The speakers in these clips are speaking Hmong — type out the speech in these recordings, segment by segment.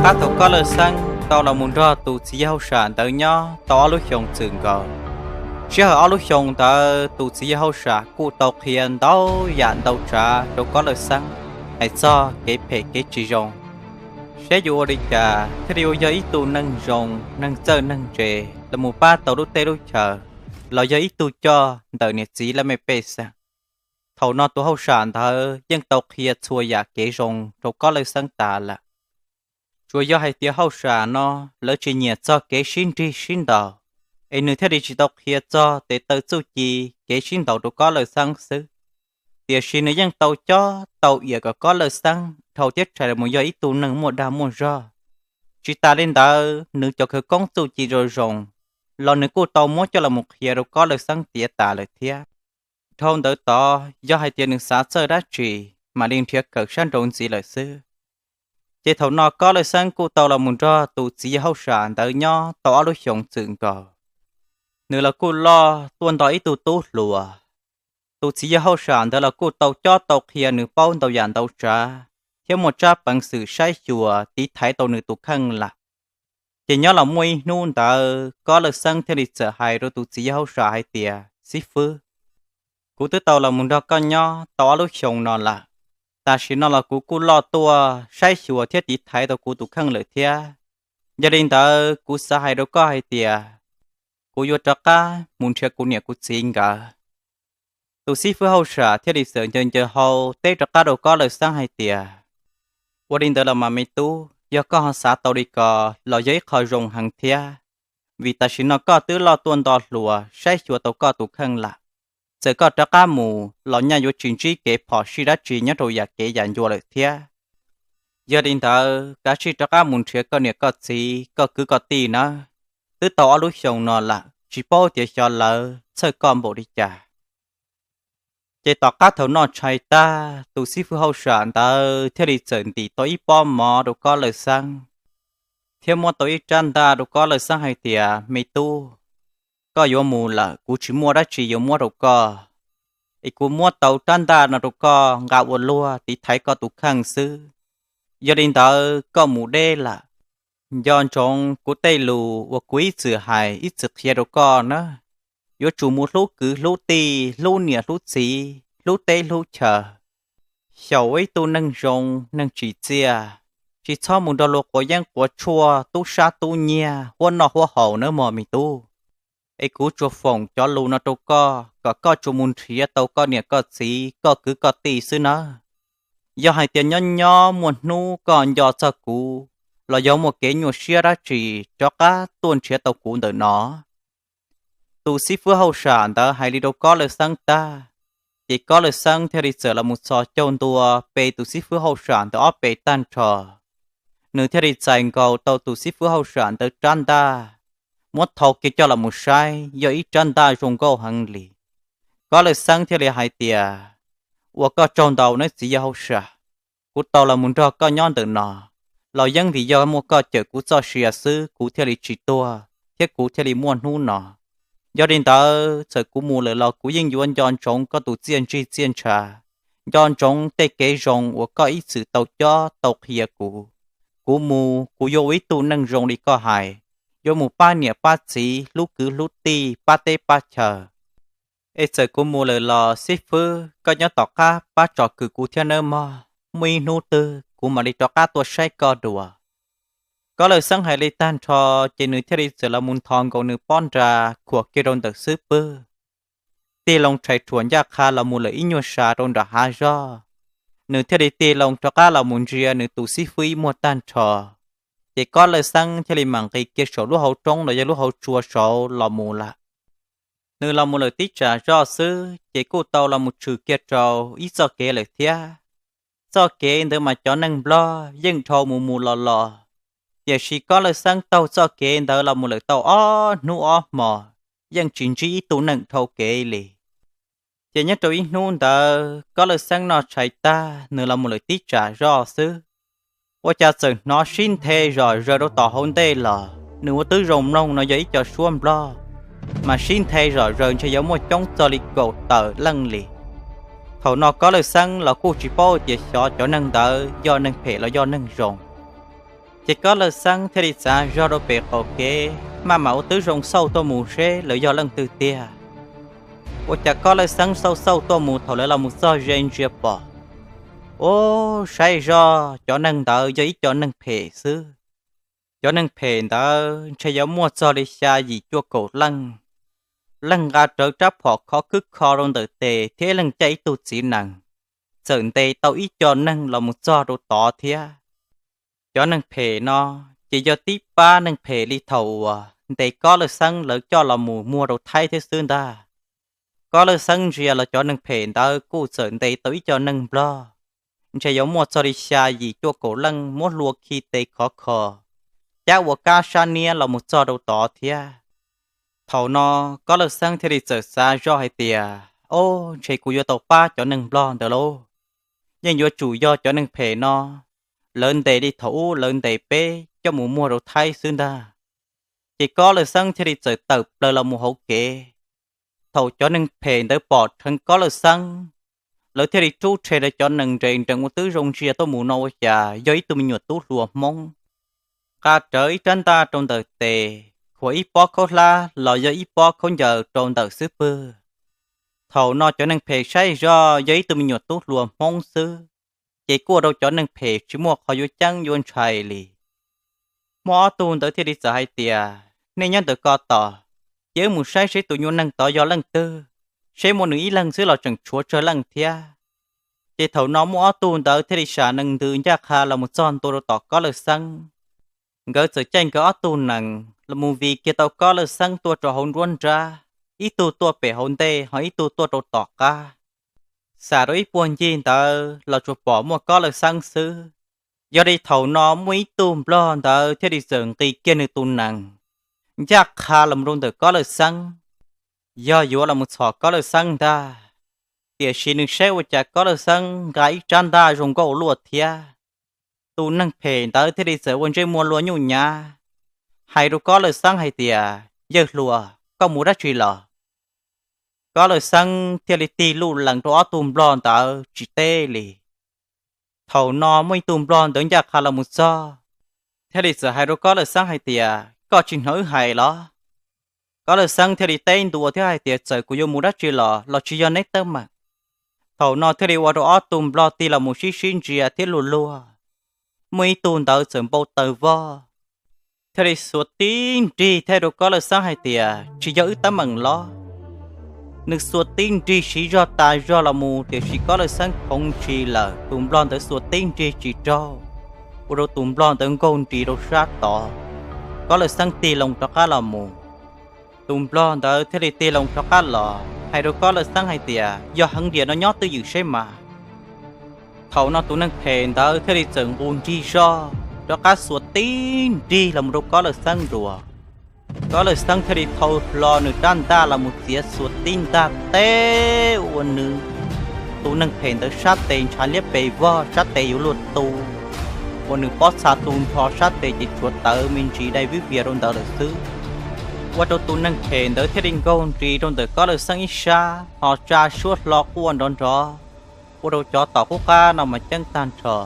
Qab thaum Kob Lawj Xeeb tau los mus nrog tus txiv yawg hauj sam ntawd nyob tau ob lub xyoos txwm nkaus, sij hawm ob lub xyoos ntawd tus txiv yawg hauj sam kuj tau qhia ntau yam ntau tsav rau Kob Lawj Xeeb, hais txog kev phem kev tsis zoo, saib yuav ua li cas thiaj li ua yog ib tug neeg zoo neeg txawj neeg ntse, los mus pab tau lub teb lub chaws, los yog ib tug coj ntawm niam txiv laj mej pej xeem. Thaum no tus hauj sam ntawd yeej tau qhia txhua yam kev zoo rau Kob Lawj Xeeb tas lawm. Tsuas yog hais tias hauj sam no lawv tsis nyiam txog kev sib nrig sib ntaus, es nws thiaj li tsis tau qhia txog tes taw txuj ci kev sib ntaus rau Kob Lawj Xeeb xwb. Tiam sis nws yeej tau cob tau iam kom Kob Lawj Xeeb dhau thiab tshais los mus yog ib tug neeg muaj dag muaj zog. Tsis tas li ntawd, nws cov khawv koob txuj ci zoo zoo los nws kuj tau muab coj los mus qhia rau Kob Lawj Xeeb tiav tas lawm thiab. Dhau ntawd tod, yog hais tias nws xav txawj dab tsi, mam li nrhiav kawm sab nraud ntxiv lawm xwb. Ces thaum no Kob Lawj Xeeb kuj tau los mus nrog tus txiv yawg hauj sam ntawd nyob tau ob lub xyoos txwm nkaus, nws los kuj loj tuaj nto ib tug tub hluas. Tus txiv yawg hauj sam ntawd los kuj tau cob tau qhia nws paub ntau yam ntau tsav, thiab muaj tsab peev xwm saib xyuas tiv thaiv tau nws tus kheej lawm. Ces nyob los muaj ib hnub ntawd Kob Lawj Xeeb thiaj li txawm hais rau tus txiv yawg hauj sam hais tias, Xib fwb, kuv twb tau los mus nrog koj nyob tau ob lub xyoos no lawm. Tam sim no los kuv kuj loj tuaj saib xyuas thiab tiv thaiv tau kuv tus kheej lawm thiab. Yog li ntawd kuv xav hais rau koj hais tias, kuv yuav rov qab mus nrhiav kuv niam kuv txiv nkawd. Tus xib fwb hauj sam thiaj li txawm ncaws ncaws hau teb rov qab rau Kob Lawj Xeeb hais tias, Ua li ntawd los mas me tub, yog koj ho xav tau li ko los yog ib qho zoo heev thiab, vim tam sim no koj twb loj tuaj nto hluas saib xyuas tau koj tus kheej lawm. Txawm koj rov qab mus los nyaj yuav tsis ntsib kev phom sij dab tsi nyob rau yam kev yam ncua lawm thiab. Yog li ntawd kav tsij rov qab mus nrhiav koj niam koj txiv koj kwv koj tij nawb. Twb tau ob lub xyoos no lawm tsis paub tias xyov lawv txhawj koj npaum li cas. Ces tom qab thaum noj tshais tag, tus xib fwb hauj sam ntawd thiaj li txawm ntim tau ib pob mov rau Kob Lawj Xeeb, thiab muab tau ib rab ntaj rau Kob Lawj Xeeb hais tias, Me tub, koj yuav mus lawm kuv tsis muaj dab tsi yuav muab rau koj, es kuv muab tau rab ntaj no rau koj nqa ua luag tiv thaiv koj tus kheej xwb. Yog li ntawd koj mus deb lawm, nco ntsoov kuv tej lus uas kuv ib txwm hais ib txwm qhia rau koj na. Yuav tsum mus hlub kwv hlub tij, hlub niam hlub txiv, hlub teb hlub chaw. Xyaum ua ib tug neeg zoo neeg tsim txiaj, tsis txhob mus nrog luag quav yeeb quav tshuaj, tub sab tub nyiag, huab noj huab haus nawb mog me tub. Es kuv tsuas foom cov lus no rau koj kom koj tsuas mus nrhiav tau koj niam koj txiv koj kwv koj tij xwb nawb. Yog hais tias nyob nyob muaj hnub koj nco txog kuv los yog muaj kev nyuaj siab dab tsi, rov qab tuaj nrhiav tau kuv ntawm no. Tus xib fwb hauj sam ntawd hais li rau Kob Lawj Xeeb tag, ces Kob Lawj Xeeb thiaj li txawm los mus txhos caug ntua pe tus xib fwb hauj sam ntawd ob pe tag nrho. Nws thiaj li txais nkaus tau tus xib fwb hauj sam ntawd rab ntaj, muab thau kiag coj los mus saib yog ib rab ntaj zoo nkauj heev li. Kob Lawj Xeeb thiaj li hais tias, Ua koj tsaug ntau nawb txiv yawg hauj sam, kuv tau los mus nrog koj nyob ntawm no los yeej vim yog muaj koj cawm kuv txoj sia xwb kuv thiaj li tsis tuag thiab kuv thiaj li muaj hnub no. Yog li ntawd txawm kuv mus lawm los kuv yeej yuav nco ntsoov koj tus txiaj ntsig txiaj ntsha, nco ntsoov tej kev zoo uas koj ib txwm tau cob tau qhia kuv. Kuv mus kuv yuav ua ib tug neeg zoo li koj hais, yuav mus pab niam pab txiv, hlub kwv hlub tij, pab teb pab chaw. Es txawm kuv mus lawm los xib fwb, koj nyob tom qab pab tsom kwm kuv thiab nawb mog, muaj ib hnub twg kuv mam li rov qab tuaj saib koj dua. Kob Lawj Xeeb hais li tag nrho, ces nws thiaj li txawm los mus nthos nkaus nws pob nra khuam kiag rau ntawm xub pwg, tig loo rhais rhuam ncaj qha los mus lawm ib nyuag sa rau nram hav zog. Nws thiaj li tig loo rov qab los mus ntsia nws tus xib fwb ib muag tag nrho, ces Kob Lawj Xeeb thiaj li mam nqis kiag saum lub hauv roob los yog lub hauv tsua saud los mus lawm. Nws los mus lawm tib tsam zoj xwb ces kuj tau los mus tshwm kiag rau ib txoj kev lawm thiab. Txoj kev ntawd mas cov neeg Nplog yeej dhau mus mus los los, tiam sis Kob Lawj Xeeb taug txoj kev ntawd los mus lawm tau ob hnub ob hmos, yeej tsis ntsib ib tug neeg dhau kev li. Ces nyob rau ib hnub ntawd Kob Lawj Xeeb noj tshais tag nws los mus lawm tib tsam zoj xwb, ua cas txawm hnov sib nthe zom zaws rau tom hauv ntej los nws ua twb zoo mloog no yog ib co suab Nplog, mas sib nthe zom zaws ntshe yuav muaj coob txog li kaum tawm leej li. Thaum no Kob Lawj Xeeb los kuj tsis paub tias xyov cov neeg ntawd yog neeg phem los yog neeg zoo. Ces Kob Lawj Xeeb thiaj li txav zog rau pem qaum kev maj mam ua tib zoo xauj tuaj mus seb lawv yog leej twg tiag. Ua cas Kob Lawj Xeeb xauj xauj tuaj mus thaum lawv los mus txog ze ntsia pom, ub, saib zog cov neeg ntawd yog ib co neeg phem xwb. Cov neeg phem ntawd ntshe yuav muaj txog li xya yim cuaj kaum leej. Leej nqa rawv rab phom khov khwb kho rau ntawm tes thiab ib leeg caij ib tug txiv nees, txawm ntes tau ib co neeg los mus txog rau tod thiab. Cov neeg phem no ces yog tib pab neeg phem li thaum uas ntes Kob Lawj Xeeb lawv coj los mus muag rau Thaib thiab xwb ntag. Kob Lawj Xeeb ntsia los cov neeg phem ntawd kuj txawm ntes tau ib co neeg Nplog, ntshe yuav muaj txog li xya yim cuaj kaum leej muab hlua khi tes khov kho, cab ua kab sab niab los mus txog rau tod thiab. Thaum no Kob Lawj Xeeb thiaj li txawm xav zoj hais tias, ob, ntshe kuv yuav tau pab cov neeg Nplog ntawd lauj. Yeej yuav tsum yog cov neeg phem no, lawv ntes li thaum ub lawv ntes peb coj mus muag rau Thaib xwb ntag. Ces Kob Lawj Xeeb thiaj li txawm tawm plaws los mus hauv kev. Thaum cov neeg phem ntawd pom dheev Kob Lawj Xeeb, lawv thiaj li rub rhe lawv cov nees nres nrees ua tib zoo ntsia tuaj mus no ua cas yog ib tug me nyuam tub hluas Hmoob, nqa rawv ib rab ntaj rau ntawm tes, khuam ib pob khaub hlab los yog ib pob khaub ncaws rau ntawm xub pwg. Thaum no cov neeg phem saib zoj yog ib tug me nyuam tub hluas Hmoob xwb, ces kuj ua rau cov neeg phem tsis muaj qhov yuav ceeb yuav ntshai li. Muaj ob tug ntawd thiaj li txawm hais tias, nej nyob ntawm ko tos, ces wb mus saib seb tus nyuag neeg tod yog leej twg, seb muaj nws ib leeg xwb los tseem tshuav tsawg leej thiab. Ces thaum no muaj ob tug ntawd thiaj li sam nees ntws ncaj qha los mus txog ntua rau tom Kob Lawj Xeeb. Nkawd txawm caij nkawd ob tug nees los mus vij kiag tau Kob Lawj Xeeb tuaj rau hauv nruab nrab, ib tug tuaj pem hauv ntej ho ib tug tuaj rau tom qab. Xam rau ib puag ncig ntawd los tsuas pom muaj Kob Lawj Xeeb xwb. Yog li thaum no muaj ib tug Nplog ntawd thiaj li txawm nqis kiag nws tus nees ncaj qha los rau ntawm Kob Lawj Xeeb, yog yuav los mus txhom Kob Lawj Xeeb ntag. Tiam sis nws saib ua cas Kob Lawj Xeeb nqa ib rab ntaj zoo nkauj luaj thiab. Tus neeg phem ntawd thiaj li txawm ua ntsej muag luag nyuj nyav hais rau Kob Lawj Xeeb hais tias, yawg hluas, koj mus dab tsi los? Kob Lawj Xeeb thiaj li tig luj lees rau ob tug Nplog ntawd tsis teb li. Thaum no muaj ib tug Nplog ntawd ncaj qha los mus txog, thiaj li txawm hais rau Kob Lawj Xeeb hais tias, koj tsis hnov wb hais los? Kob Lawj Xeeb thiaj li teb ntua thiab hais tias, txawm kuv yuav mus dab tsi los los tsis yog neb teeb meem. Thaum no thiaj li ua rau ob tug Nplog tig los mus sib sib ntsia thiab luag luag. Muaj ib tug ntawd txawm npau taws vog, thiaj li xuas tib nrig thiab rau Kob Lawj Xeeb hais tias, tsis yog wb teeb meem los? Nws xuas tib nrig siv zog tas zog los mus tiam sis Kob Lawj Xeeb khoov ntshis lawm, tus Nplog ntawd xuas tib nrig tsis raug, ua rau tus Nplog ntawd nkaug nris rau sab tod. Kob Lawj Xeeb tig loo rov qab los mus. Tus Nplog ntawd thiaj li tig loo rov qab los hais rau Kob Lawj Xeeb hais tias, yog heev diam no nyob twj ywm seb mas. Thaum no tus neeg phem ntawd thiaj li txawm nqus nrig zog rov qab xuas tib nrig los mus rau Kob Lawj Xeeb dua. Kob Lawj Xeeb thiaj li thau hlo nws rab ntaj los mus txiav xuas tib ntaj teb ua nws tus neeg phem ntawd sab tes ntshav liab pes vog, sab tes yuav luag tu, ua nws pob txha tu nrho, sab tes ces tshuav tawv me ntsis dai vib vias rau ntawd lawm xwb. Ua rau tus neeg phem ntawd thiaj li nkaug nris rau ntawm Kob Lawj Xeeb ib sab ho tsa suab hlo quaj nrov nrov, ua rau cov tom qub qab no mas ceeb tag nrho.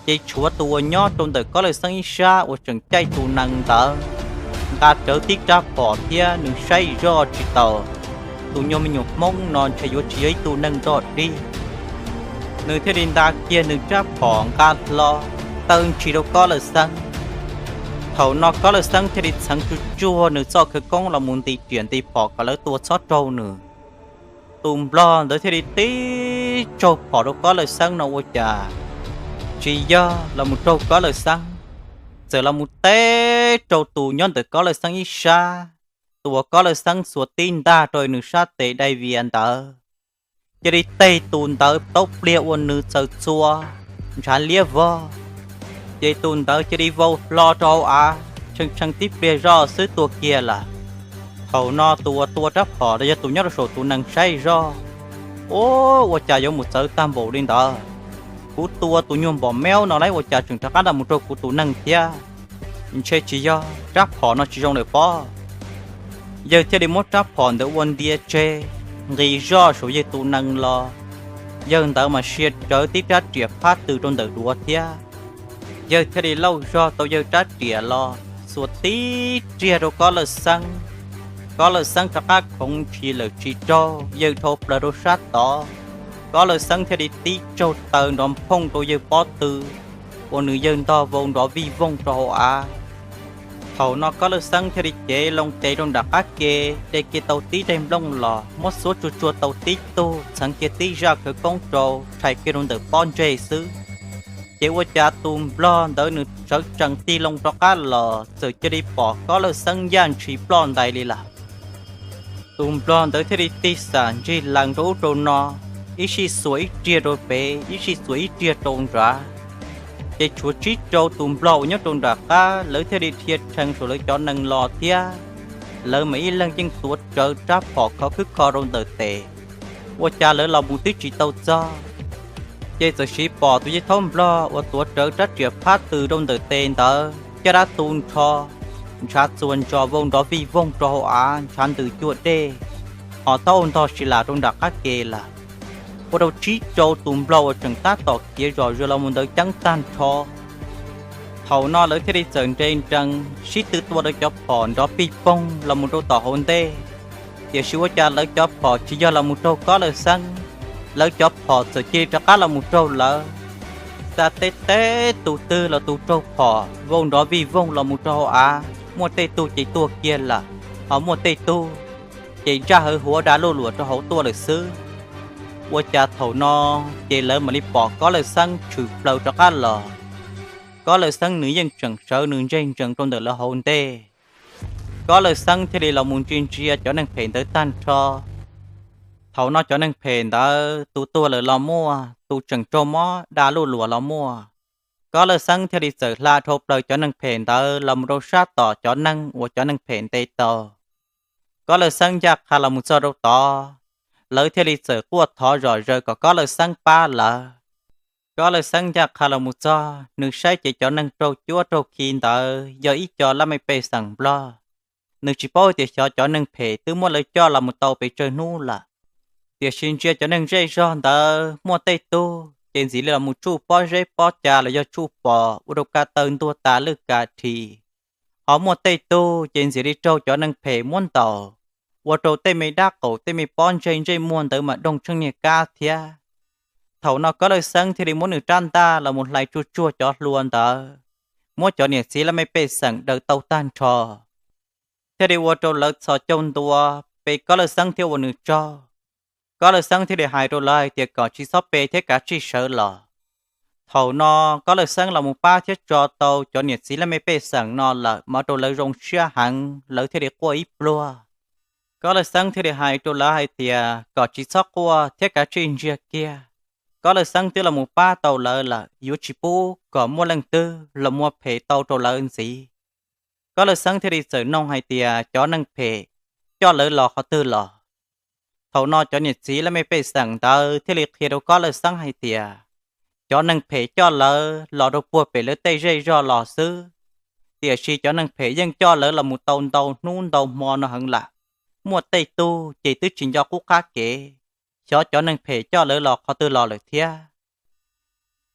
Ces tshuav tus uas nyob rau ntawm Kob Lawj Xeeb ib sab uas tseem caij tus nees ntawd, nqa rawv tib rab phom thiab nws saib zoj tsis taus, tus nyuag me nyuam Hmoob no ntshe yuav tsis yog ib tug neeg dog dig. Nws thiaj li nta kiag nws rab phom nqa hlo, taw ntshis rau Kob Lawj Xeeb. Thaum no Kob Lawj Xeeb thiaj li txheev tsuj tsuag nws txoj khawv koob los mus nti riam nti phom kom lawv tua txhob raug nws. Tus Nplog ntawd thiaj li tib tsaug phom rau Kob Lawj Xeeb no ua cas tsis yog los mus raug Kob Lawj Xeeb, txawm los mus teb rau tus nyob ntawm Kob Lawj Xeeb ib sab, tus uas Kob Lawj Xeeb xuas tib ntaj rau nws sab tes dai vias ntawd, cia li teg tus ntawd tau pliag ua nws txaws txua ntshav liab vog. Ces tus ntawd cia li vau hlo rau hauv av, tshee tshee tib pliag zoj xwb tuag kiag lawm. Thaum no tus uas tua rab phom los yog tus nyob rau saum tus nees saib zoj, ua, ua cas yuav mus txawv tag npaum li ntawd? Kuv tua tus nyuag npom meub no lawm ua cas tseem rov qab los mus raug kuv tus nees thiab? Ntshe tsis yog, rab phom no tsis zoo lawm pob. Yawg thiaj li muab rab phom ntawd ua ntia tseg, nqis zoj saum yawg tus nees los. Yawg ntawd mas sia rawv tib rab riam phab tw rau ntawm duav thiab. Yawg thiaj li lauj zog tau yawg rab riam los xuas tib riag rau Kob Lawj Xeeb. Kob Lawj Xeeb rov qab khoov ntshis lawm tsis raug, yawg dhau plaws rau sab tod. Kob Lawj Xeeb thiaj li tib tsaug taw nrov nphooj rau yawg pob tw uas nws yawg ntog vau nrov vij voog rau hauv av. Thaum no Kob Lawj Xeeb thiaj li cev loo tes rau nram qab ke, de kiag tau tib daim nplooj los muab xuab tsuag tsuag tau tib tug, txheev kiag tib zaj khawv koob rau, rhais kiag rau ntawm pob ntseg xwb. Ces ua cas tus nplog ntawd nws sawv tsees tig loo rov qab los txawm cia li pom Kob Lawj Xeeb ncaj ntshis ploj ntais li lawm. Tus nplog ntawd thiaj li tig xam ntsig lees rau ub rau no, ib sij xuas ib riag rau pem, ib sij xuas ib riag rau nrad. Ces tshuav tsib rau tus nplog uas nyob rau nram qab, lawv thiaj li dhia rhees saum lawv cov nees los thiab lawv mas ib leeg yeej tuav rawv rab phom khov khwb kho rau ntawm tes. Ua cas lawv los mus twb tsis tau txog, ces txawm siv pom tus yawg thaub nplog uas tuav rawv rab riam phab tw rau ntawm tes ntawd caj dab tu nrho, ntshav txuas ntsos vau nrov vij voog rau hauv av, ntshav ntws cuaj dej, ho taub hau ntog si las rau nram qab ke lawm. Ua rau tsib rau tus nplog uas tseem tab tom khiav zom zaws los mus ntawd ceeb tag nrho. Thaum no lawv thiaj li txawm nres nrees sib tw tua lawv cov phom nrov pij poog los mus rau tom hauv ntej. Tiam sis ua cas lawv cov phom tsis yog los mus raug Kob Lawj Xeeb, lawv cov phom txawm cia li rov qab los mus raug lawv. Xa teb teb tus twg los tus raug phom vau nrov vij voog los mus rau hauv av, muaj tej tug ces tuag kiag lawm, ho muaj tej tug ces ntsaj hawv huav da luj luam rau hauv tuaj lawm xwb. Ua cas thaum no ces lawv mam li pom Kob Lawj Xeeb tshwm plaws rov qab los. Kob Lawj Xeeb nws yeej tseem sawv nws ntseg ntsees rau ntawm lawv hauv ntej. Kob Lawj Xeeb thiaj li los mus ntsia ntsia cov neeg phem ntawd tag nrho. Thaum no cov neeg phem ntawd tus tuag lawm los muaj, tus tseem raug mob da luj luam los muaj. Kob Lawj Xeeb thiaj li txawm hla dhau plaws cov neeg phem ntawd los mus rau sab tom cov neeg uas cov neeg phem ntes tau. Kob Lawj Xeeb ncaj qha los mus txog rau tod, lawv thiaj li txawm quaj thov zom zaws kom Kob Lawj Xeeb pab lawv. Kob Lawj Xeeb ncaj qha los mus txog, nws saib ces cov neeg raug cuab raug khi ntawd yog ib co laj mej pej xeem nplog. Nws tsis paub tias xyov cov neeg phem twb muab lawv coj los mus tau pes tsawg hnub lawm. Tiam sis ntsia cov neeg zej zog ntawd muaj tej tug ces ntxim li los mus tsuj pob zeb pob cav los yog tsuj pos ua rau ka taw ntuag tas lwj kas dhi. Ho muaj tej tug ces ntxim li raug cov neeg phem muab ntaus, ua rau tej me dab qaum tej me pob ntseg ntsej muag ntawd mas doog tsheej niag kab thiab. Thaum no Kob Lawj Xeeb thiaj li muab nws rab ntaj los mus hlais tsuag tsuag cov hlua ntawd, muab cov niam txiv laj mej pej xeem daws tau tag nrho, thiaj li ua rau lawv txhos caug ntua, pe Kob Lawj Xeeb thiab ua nws tsaug. Kob Lawj Xeeb thiaj li hais rau lawv hais tias kom tsis txhob pe thiab kav tsij sawv los. Thaum no Kob Lawj Xeeb los mus pab thiab tso tau cov niam txiv laj mej pej xeem no lawm mas ua rau lawv zoo siab heev, lawv thiaj li quaj ib pluag. Kob Lawj Xeeb thiaj li hais rau lawv hais tias kom tsis txhob quaj thiab kav tsij ntsiag kiag. Kob Lawj Xeeb twb los mus pab tau lawv lawm, yuav tsis pub kom muaj leej twg los muaj phem tau rau lawv ntxiv. Kob Lawj Xeeb thiaj li txawm noog hais tias cov neeg phem coj lawv los qhov twg los. Thaum no cov niam txiv laj mej pej xeem ntawd thiaj li qhia rau Kob Lawj Xeeb hais tias cov neeg phem coj lawv los rau puag pem lawv tej zej zog los xwb, tiam sis cov neeg phem yeej coj lawv los mus tau ntau hnub ntau hmo no heev lawm. Muaj tej tug ces twb tsis nco qub qab kev, xyov cov neeg phem coj lawv los qhov twg los lawm thiab.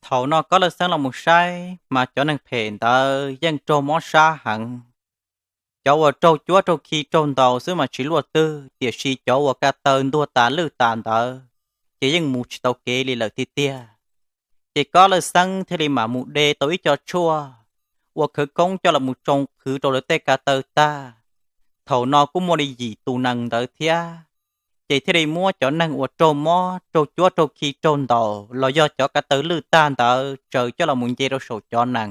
Thaum no Kob Lawj Xeeb los mus saib mas cov neeg phem ntawd yeej raug mob sab heev. Cov uas raug cuab raug khi raug ntaus xwb mas tsis luaj twg, tiam sis cov uas ka taw ntuag tas lwj tas ntawd ces yeej mus tsis tau kev li lawm tiag tiag. Ces Kob Lawj Xeeb thiaj li mam mus de tau ib co tshuaj ua khawv koob coj los mus tsoo qhwv rau lawv tej ka taw tag. Thaum no kuj muaj li yim tus nees ntawd thiab, ces thiaj li muab cov neeg uas raug mob raug cuab raug khi raug ntaus los yog cov ka taw lwj tag ntawd tsaws coj los mus nce rau saum cov nees.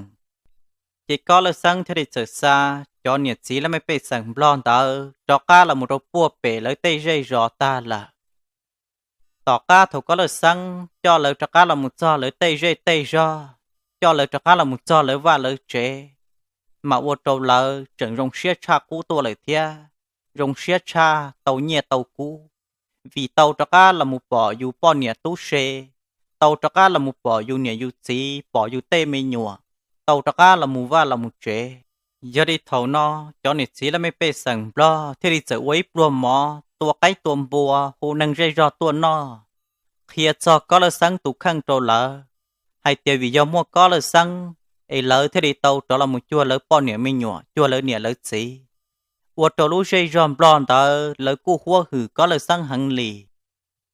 Ces Kob Lawj Xeeb thiaj li txawm xa cov niam txiv laj mej pej xeem nplog ntawd rov qab los mus rau puag pem lawv tej zej zos tag lawm. Tom qab thaum Kob Lawj Xeeb coj lawv rov qab los mus txog lawv tej zej tej zog, coj lawv rov qab los mus txog lawv vaj lawv tsev, mas ua rau lawv tseem zoo siab tshaj qub tuaj lawm thiab, zoo siab tshaj tau nyiaj tau kub, vim tau rov qab los mus pom yus poj niam tub se, tau rov qab los mus pom yus niam yus txiv, pom yus tej me nyuam, tau rov qab los mus vaj los mus tsev. Yog li thaum no, cov niam txiv laj mej pej xeem nplog thiaj li txawm ua ib pluag mov tua qaib tua npua hu neeg zej zog tuaj noj, qhia txog Kob Lawj Xeeb tus kheej rau lawv, hais tias vim yog muaj Kob Lawj Xeeb es lawv thiaj li tau rov los mus cuag lawv poj niam me nyuam, cuag lawv niam lawv txiv. Ua rau lub zej zog Nplog ntawd lawv kuj huab hwm Kob Lawj Xeeb heev li.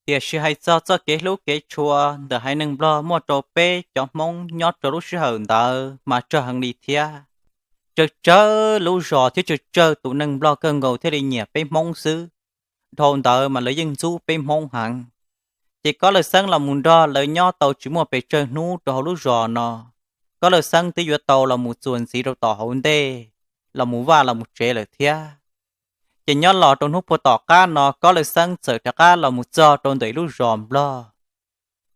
Tiam sis hais txog txoj kev hlub kev tshua ntawm haiv neeg Nplog muaj rau peb cov Hmoob nyob rau lub sij hawm ntawd mas tsawg heev li thiab. Tsawg tsawg lub zos thiab tsawg tsawg tus neeg Nplog kawg nkaus thiaj li nyiam peb Hmoob xwb. Dhau ntawd mas lawv yeej ntxub peb Hmoob heev. Ces Kob Lawj Xeeb los mus nrog lawv nyob tau tsis muaj pes tsawg hnub rau hauv lub zos no, Kob Lawj Xeeb twb yuav tau los mus txuas ntxiv rau tom hauv ntej, los mus vaj los mus tsev lawm thiab. Ces nyob los rau hnub puag tom qab no Kob Lawj Xeeb txawm rov qab los mus txog rau ntawm ib lub zos Nplog.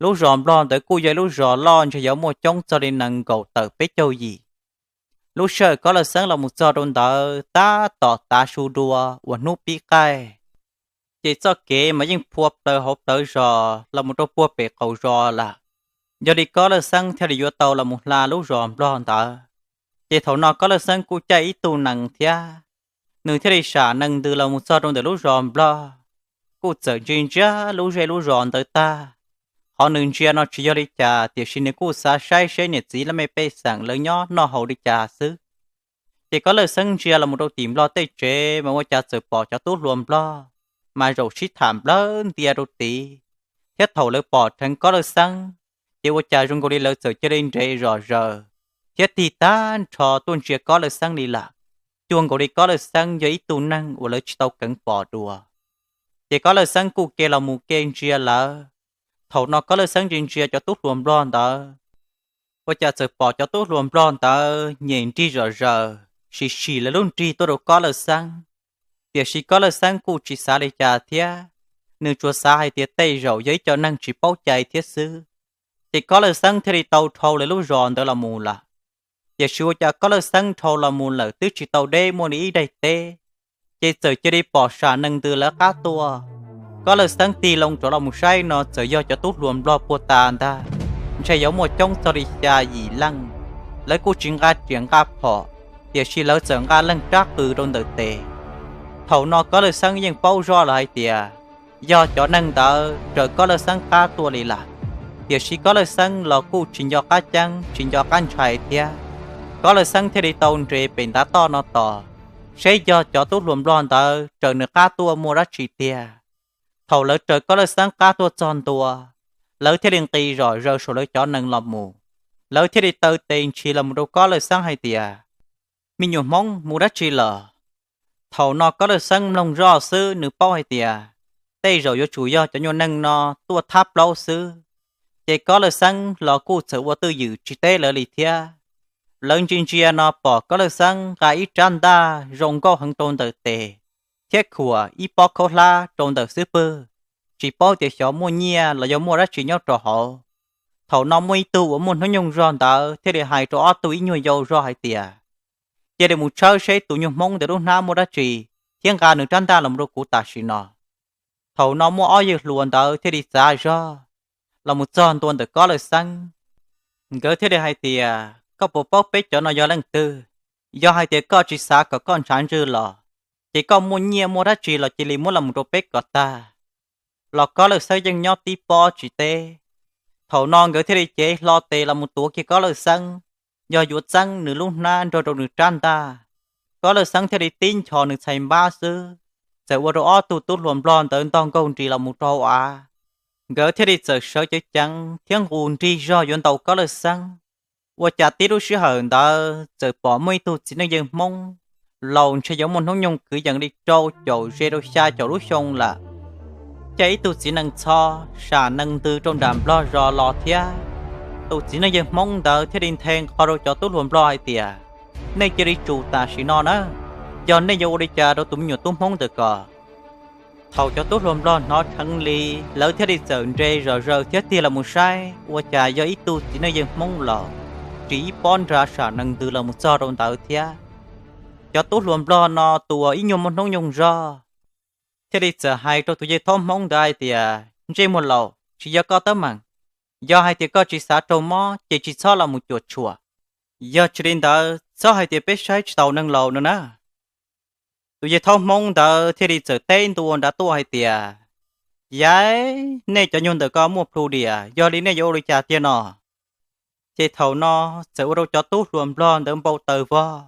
Lub zos Nplog ntawd kuj yog ib lub zos loj ntshe yuav muaj coob txog li nees nkaum tawm peb caug yim. Lub sij hawm Kob Lawj Xeeb los mus txog rau ntawd tab tom tav su dua uas hnub pib qaij, ces txoj kev mas yeej phua plaws hauv plawv zos los mus rau puag pem qaum zos lawm. Yog li Kob Lawj Xeeb thiaj li yuav tau los mus hla lub zos Nplog ntawd. Ces thaum no Kob Lawj Xeeb kuj caij ib tug nees thiab, nws thiaj li sam nees ntws los mus txog rau ntawm lub zos Nplog. Kuj txawm ntsia ntsia lub zej lub zos ntawd tag, qhov nws ntsia no tsis yog li cas tiam sis nws kuj xav saib seb niam txiv laj mej pej xeem lawv nyob noj haus li cas xwb. Ces Kob Lawj Xeeb ntsia los mus rau tim Nplog tej tsev mas ua cas txawm pom cov tub hluas Nplog mas zaum sib tham nplawg ntia rau tid, thiab thaum lawv pom dheev Kob Lawj Xeeb, ces ua cas zoo nkaus li lawv txawm cia li nres zom zaws thiab tig tag nrho tuaj ntsia Kob Lawj Xeeb li lawm, cuag nkaus li Kob Lawj Xeeb yog ib tug neeg uas lawv tsis tau keev pom dua. Ces Kob Lawj Xeeb kuj ke los mus ke ntsia lawv. Thaum no Kob Lawj Xeeb ntsia ntsia cov tub hluas Nplog ntawd, ua cas txawm pom cov tub hluas Nplog ntawd nyem nrig zom zaws sim sim lawv lub nrig tuaj rau Kob Lawj Xeeb. Tiam sis Kob Lawj Xeeb kuj tsis xav li cas thiab, nws tsuas xav hais tias tej zaum yog ib co neeg tsis paub cai thiab xwb. Ces Kob Lawj Xeeb thiaj li tau dhau lawv lub zos ntawd los mus lawm. Tiam sis ua cas Kob Lawj Xeeb dhau los mus lawm twb tsis tau deb muaj li ib daim teb, ces txawm cia li pom sam nees ntws lawv qab tuaj. Kob Lawj Xeeb tig loo rov los mus saib no txawm yog cov tub hluas Nplog puag ta ntag, ntshe yuav muaj coob txog li xya yim leej. Lawv kuj tsis nqa riam nqa phom, tiam sis lawv txawm nqa leej rab qws rau ntawm tes. Thaum no Kob Lawj Xeeb yeej paub zoj lawm hais tias yog cov neeg ntawd raws Kob Lawj Xeeb qab tuaj li lawm. Tiam sis Kob Lawj Xeeb los kuj tsis nco qab ceeb tsis nco qab ntshai thiab. Kob Lawj Xeeb thiaj li tau nres pem ntav toj no tos, seb yog cov tub hluas Nplog ntawd raws nws qab tuaj muaj dab tsi tiag. Thaum lawv raws Kob Lawj Xeeb qab tuaj txog ntua, lawv thiaj li nqis zom zaws saum lawv cov nees los mus. Lawv thiaj li taw tes ntshis los mus rau Kob Lawj Xeeb hais tias, me nyuam Hmoob, mus dab tsi lawm? Thaum no Kob Lawj Xeeb mloog zoj xwb nws paub hais tias tej zaum yuav tsum yog cov nyuag neeg no tuaj thab plaub xwb. Ces Kob Lawj Xeeb los kuj txawm ua twj ywm tsis teb lawv li thiab. Lawv ntsia ntsia no pom Kob Lawj Xeeb nqa ib rab ntaj zoo nkauj heev rau ntawm tes, thiab khuam ib pob khaub hlab rau ntawm xub pwg, tsis paub tias xyov muaj nyiaj los yog muaj dab tsi nyob rau hauv. Thaum no muaj ib tug uas muaj hnub nyoog zog ntawd thiaj li hais rau ob tug ib nyuag yau zog hais tias, cia li mus tshawb seb tus nyuag Hmoob ntawd lub hnab muaj dab tsi thiab nqa nws rab ntaj los rau kuv tam sim no. Thaum no muaj ob yawg hluas ntawd thiaj li txav zog los mus txog ntua ntawm Kob Lawj Xeeb. Nkawd thiaj li hais tias, koj puas paub peb cov no yog leej twg? Yog hais tias koj tsis xav kom koj ntshav ntswg los, ces koj muaj nyiaj muaj dab tsi los cia li muab los mus rau peb kom tag. Los Kob Lawj Xeeb yeej nyob tib pob tsis teb. Thaum no nkawd thiaj li cev hlo tes los mus tuav kiag Kob Lawj Xeeb, yog yuav txeeb nws lub hnab nrog rau nws rab ntaj. Kob Lawj Xeeb thiaj li tib nchos nws txhais npab xwb, txawm ua rau ob tug tub hluas Nplog ntawd ntog nkaug nris los mus rau hauv av. Nkawd thiaj li txawm sawv ceev ceev thiab nqus nrig zog yuav ntaus Kob Lawj Xeeb. Ua cas tib lub sij hawm ntawd txawm pom muaj ib tug txiv neej yawg Hmoob laus ntshe yuav muaj hnub nyoog kwv yees li rau caum ze rau xya caum lub xyoo lawm, caij ib tug txiv nees txho sam nees ntws rau nram Nplog zos los thiab. Tus txiv neej yawg Hmoob ntawd thiaj li nthe nqho rau cov tub hluas Nplog hais tias, nej cia li tsum tam sim no na, yog nej yuav ua li cas rau tus me nyuam tub Hmoob ntawm ko. Thaum cov tub hluas Nplog hnov dheev li, lawv thiaj li txawm nres zom zaws thiab tig los mus saib, ua cas yog ib tug txiv neej yawg Hmoob laus, ris ib pob nra sam nees ntws los mus txog rau ntawd thiab. Cov tub hluas Nplog no tus uas ib nyuag muaj hnub nyoog zog thiaj li txawm hais rau tus yawg thaub Hmoob ntawd hais tias, ntsej muag laus, tsis yog koj teeb meem. Yog hais tias koj tsis xav raug mob ces tsis txhob los mus cuam tshuam. Yog tsis li ntawd txhob hais tias peb saib tsis taus neeg laus no na. Tus yawg thaub Hmoob ntawd thiaj li txawm teb ntua nrad tuaj hais tias, yaiv, nej cov nyuag ntawm ko muaj plhu diam, yog li nej yuav ua li cas tiag no? Ces thaum no txawm ua rau cov tub hluas nplog ntawd npau taws vog,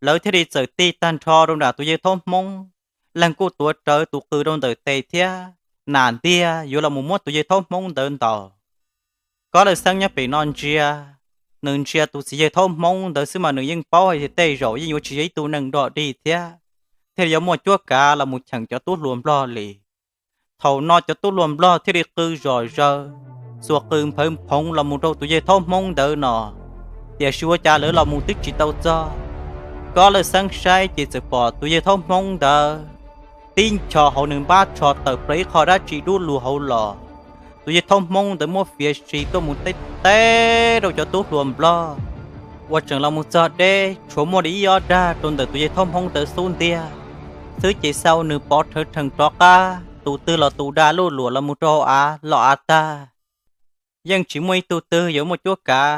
lawv thiaj li txawm tig tag nrho rau nram tus yawg Thaub Hmoob, leeg kuj tuav rawv tus qws rau ntawm tes thiab, nam ntiag yuav los mus muab tus yawg Thaub Hmoob ntawd ntaus. Kob Lawj Xeeb nyob pem no ntsia, nws ntsia tus txiv yawg Thaub Hmoob ntawd xwb mas nws yeej paub hais tias tej zaum yeej yuav tsis yog ib tug neeg dog dig thiab, thiaj li yuav muaj cuab kav los mus cheem cov tub hluas nplog li. Thaum no cov tub hluas nplog thiaj li qw zom zaws, xuas qws nphawv phoov los mus rau tus yawg Thaub Hmoob ntawd no, tiam sis ua cas lawv los mus twb tsis tau txog. Kob Lawj Xeeb saib ces txawm pom tus yawg Thaub Hmoob ntawd tib nchos hauv nws npab tsho tawm plaws ib qho dab tsi dub lug hauv los. Tus yawg Thaub Hmoob ntawd muab fiav si tuaj mus teb teb rau cov tub hluas nplog, uas tseem los mus txog deb tshuav muaj li ib ob dag rau ntawm tus yawg Thaub Hmoob ntawd xub ntiag xwb ces xau nws pov rhawv rhees rov qab, tus twg los tus da luj luam los mus rau hauv av los av tag. Yeej tsis muaj ib tug twg yuav muaj cuab kav,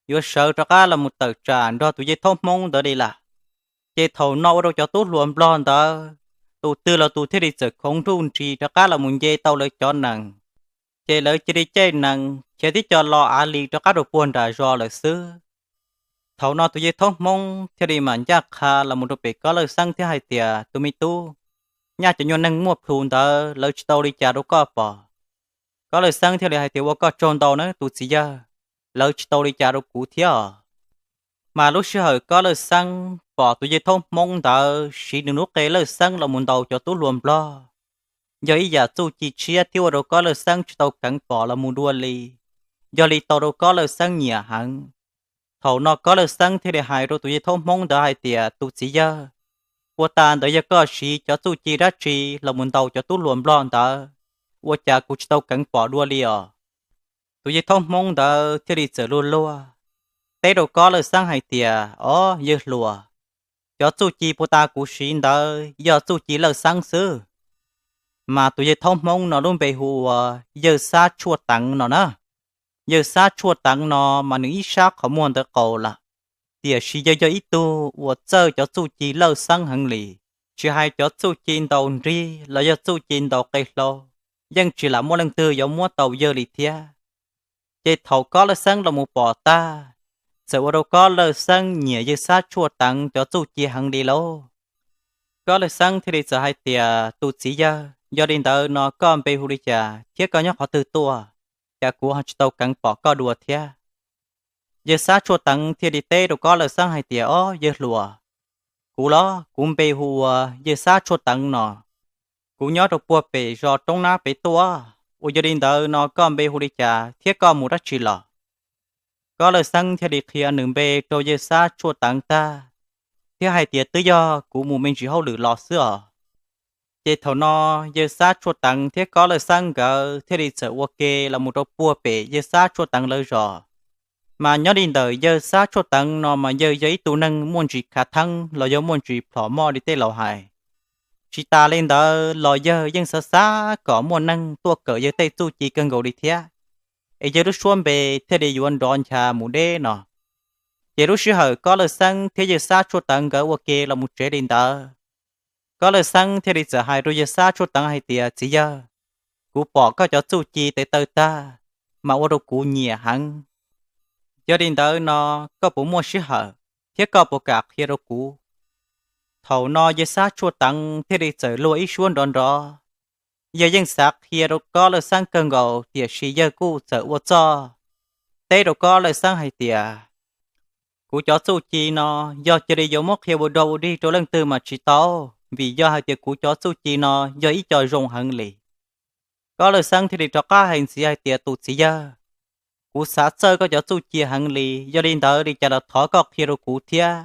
yuav sawv rov qab los mus tawm tsam nrog tus yawg Thaub Hmoob ntawd li lawm. Ces thaum no ua rau cov tub hluas nplog ntawd, tus twg los tus thiaj li txawm khoov nruj nris rov qab los mus nce tau lawv cov nees. Ces lawv cia li caij nees khiav tib co lo av li rov qab rau puag nram zos lawm xwb. Thaum no tus yawg Thaub Hmoob thiaj li mam ncaj qha los mus rau pem Kob Lawj Xeeb thiab hais tias, tus me tub, nyaj cov nyuag neeg muaj plhus ntawd lawv tsis tau li cas rau koj pom. Kob Lawj Xeeb thiaj li hais tias, ua koj tsaug ntau na tus txiv yawg, lawv tsis tau li cas rau kuv thiab os. Mas lub sij hawm Kob Lawj Xeeb pom tus yawg Thaub Hmoob ntawd siv nws lub qe lawj xeeb los mus ntaus cov tub hluas nplog, yog ib yam txuj ci tshiab thiab ua rau Kob Lawj Xeeb tsis tau keev pom los mus dua li, yog li tau rau Kob Lawj Xeeb nyiam heev. Thaum no Kob Lawj Xeeb thiaj li hais rau tus yawg Thaub Hmoob ntawd hais tias, tus txiv yawg, puag ta ntawd yog koj siv cov txuj ci dab tsi los mus ntaus cov tub hluas nplog ntawd, ua cas kuv tsis tau keev pom dua li os? Tus yawg Thaub Hmoob ntawd thiaj li txawm luag luag teb rau Kob Lawj Xeeb hais tias, o yawg hluas, cov txuj ci puag ta kuv siv ntawd yog txuj ci lawj xeeb xwb. Mas tus yawg Thaub Hmoob no lub npe hu ua Yawg Xab Tshuaj Teev no na. Yawg Xab Tshuaj Teev no mas nws ib sab qhov muag ntawd qaus lawm, tiam sis yawg yog ib tug uas txawj cov txuj ci lawj xeeb heev li. Tsis hais cov txuj ci ntaus nrig los yog txuj ci ntaus qe hlau, yeej tsis lam muaj leej twg yuav muab tau yawg li thiab. Ces thaum Kob Lawj Xeeb los mus pom tag, txawm ua rau Kob Lawj Xeeb nyiam Yawg Xab Tshuaj Teev cov txuj ci heev li lauj. Kob Lawj Xeeb thiaj li txawm hais tias, tus txiv yawg, yog li ntawd no koj npe hu li cas thiab koj nyob qhov twg tuaj, cas kuv ho tsis tau keev pom koj dua thiab? Yawg Xab Tshuaj Teev thiaj li teb rau Kob Lawj Xeeb hais tias, o yawg hluas, kuv los kuv npe hu ua Yawg Xab Tshuaj Teev no. Kuv nyob rau puag pem zos Roob Nab pem tuaj, uas yog li ntawd no koj npe hu li cas thiab koj mus dab tsi los? Kob Lawj Xeeb thiaj li qhia nws npe rau Yawg Xab Tshuaj Teev tag, thiab hais tias, twb yog kuv mus me ntsis hauj lwm los xwb os. Ces thaum no Yawg Xab Tshuaj Teev thiab Kob Lawj Xeeb nkawd thiaj li txawm ua ke los mus rau puag pem Yawg Xab Tshuaj Teev lawv zos. Mas nyob li ntawm Yawg Xab Tshuaj Teev no mas yawg yog ib tug neeg muaj ntsis khav theeb los yog muaj ntsis plhom moj li tej laus hais. Tsis tas li ntawd los yawg yeej xav xav kom muaj neeg tuaj kawm yawg tej txuj ci kawg nkaus li thiab, es yawg lub suab npe thiaj li yuav nrov ncha mus deb no. Ces lub sij hawm Kob Lawj Xeeb thiab Yawg Xab Tshuaj Teev nkawd ua ke los mus tsev li ntawd, Kob Lawj Xeeb thiaj li txawm hais rau Yawg Xab Tshuaj Teev hais tias, txiv yawg, kuv pom koj cov txuj ci tes taw tag, mas ua rau kuv nyiam heev. Yog li ntawd no koj puas muaj sij hawm thiab koj puas kam qhia rau kuv? Thaum no Yawg Xab Tshuaj Teev thiaj li txawm luag ib suab nrov nrov. Yawg yeej xav qhia rau Kob Lawj Xeeb kawg nkaus, tiam sis yawg kuj txawm ua txuj teb rau Kob Lawj Xeeb hais tias, kuv cov txuj ci no yog cia li yuav muab qhia ua dog ua dig rau leej twg mas tsis tau, vim yog hais tias kuv cov txuj ci no yog ib co zoo heev li. Kob Lawj Xeeb thiaj li rov qab hais ntxiv hais tias, tus txiv yawg, kuv xav txawj koj cov txuj ci heev li, yog li ntawd li cas los thov koj qhia rau kuv thiab.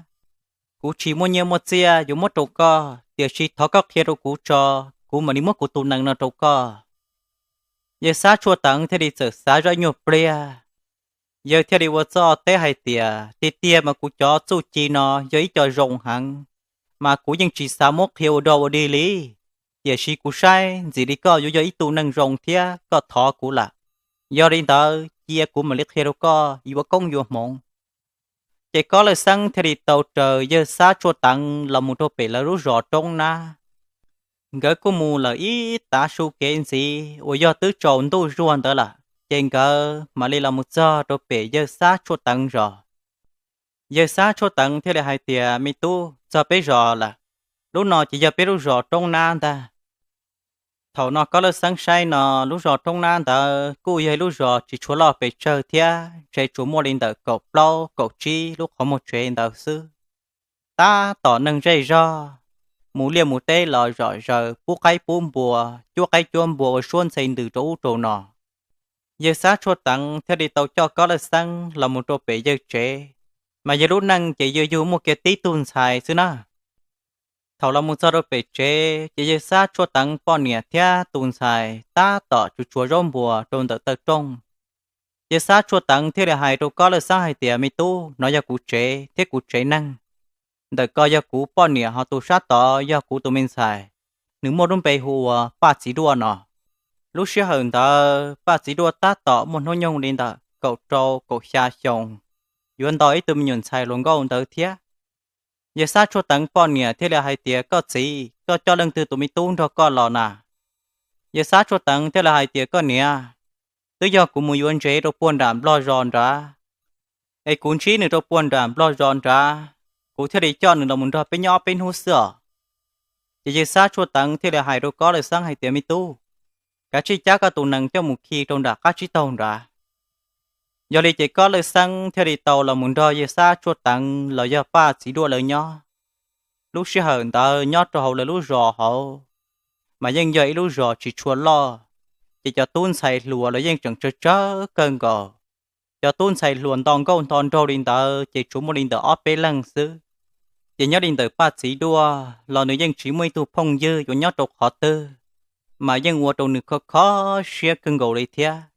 Kuv tsis muaj nyiaj muaj txiaj yuav muab rau koj, tiam sis thov koj qhia rau kuv tso, kuv mam li muab kuv tus nees no rau koj. Yawg Xab Tshuaj Teev thiaj li txawm xav zoj ib nyuag pliag, yawg thiaj li ua txuj teb hais tias, tiag tiag mas kuv cov txuj ci no yog ib co zoo heev, mas kuv yeej tsis xav muab qhia ua dog ua dig li, tiam sis kuv saib ntxim li koj yuav yog ib tug neeg zoo thiab koj thov kuv lawm. Yog li ntawd cia kuv mam li qhia rau koj yuav koob yuav hmoov. Ces Kob Lawj Xeeb thiaj li tau raws Yawg Xab Tshuaj Teev los mus rau pem lawv lub zos Roob Nab. Nkawd kuj mus lawm ib tav su kev ntxiv uas yog twb tsaus ntuj zuag ntawd lawm, ces nkawd mam li los mus txog rau pem yawg Xab Tshuaj Teev zos. Yawg Xab Tshuaj Teev thiaj li hais tias, Me tub, txog peb zos lawm. Lub no ces yog peb lub zos Roob Nab ntag. Thaum no Kob Lawj Xeeb saib no, lub zos Roob Nab ntawd kuj yog ib lub zos tsis tshua loj pes tsawg thiab, ntshe tsuas muaj li ntawm kaum plaub kaum tsib lub qhov muag tsev ntawd xwb. Tab tom neeg zej zog mus liaj mus teb los zom zaws, pub qaib pub npua, cuab qaib cuab npua ua suab ntxhe ntws rau ub rau no. Yawg Xab Tshuaj Teev thiaj li tau coj Kob Lawj Xeeb los mus rau pem yawg tsev, mas yawg lub neej ces yawg yug muaj kiag tib tug ntxhais xwb na. Thaum los mus txog rau pem tsev ces yawg Xab Tshuaj Teev poj niam thiab tus ntxhais tab tom tsuas tshuav zaub npua rau ntawm taw rooj. Yawg Xab Tshuaj Teev thiaj li hais rau Kob Lawj Xeeb hais tias, Me tub, no yog kuv tsev thiab kuv tsev neeg. Ntawm ko yog kuv poj niam, ho tus sab tod yog kuv tus me ntxhais, nws muaj lub npe hu ua Paj Txiv Duaj no. Lub sij hawm ntawd Paj Txiv Duaj tab tom muaj hnub nyoog li ntawm kaum rau kaum xya xyoo, yuav nto ib tug me nyuam ntxhais hluas nkauj ntawd thiab. Yawg Xab Tshuaj Teev poj niam thiaj li hais tias, Koj txiv, koj coj leej twg tus me tub nrog koj los na? Yawg Xab Tshuaj Teev thiaj li hais tias, Koj niam, twb yog kuv mus yuav ntsev rau puag nram Nplog zos nrad, es kuv ntsib nws rau puag nram Nplog zos nrad, kuv thiaj li coj nws los mus nrog peb nyob ob peb hnub xwb os. Ces yawg Xab Tshuaj Teev thiaj li hais rau Kob Lawj Xeeb hais tias, Me tub, kav tsij cab koj tus nees coj mus khi rau nram qab tsib taug nrad. Yog li ces Kob Lawj Xeeb thiaj li tau los mus nrog yawg Xab Tshuaj Teev los yog Paj Txiv Duaj lawv nyob. Lub sij hawm ntawd nyob rau hauv lawv lub zos hauv, mas yeej yog ib lub zos tsis tshua loj, ces cov tub ntxhais hluas los yeej tseem tsawg tsawg kawg nkaus. Cov tub ntxhais hluas nto nkauj nto nraug li ntawd ces tsuas muaj li ntawm ob peb leeg xwb. Ces nyob li ntawm Paj Txiv Duaj los nws yeej tsis muaj ib tug phooj ywg yuav nyob rau qhov twg, mas yeej ua rau nws kho kho siab kawg nkaus li thiab.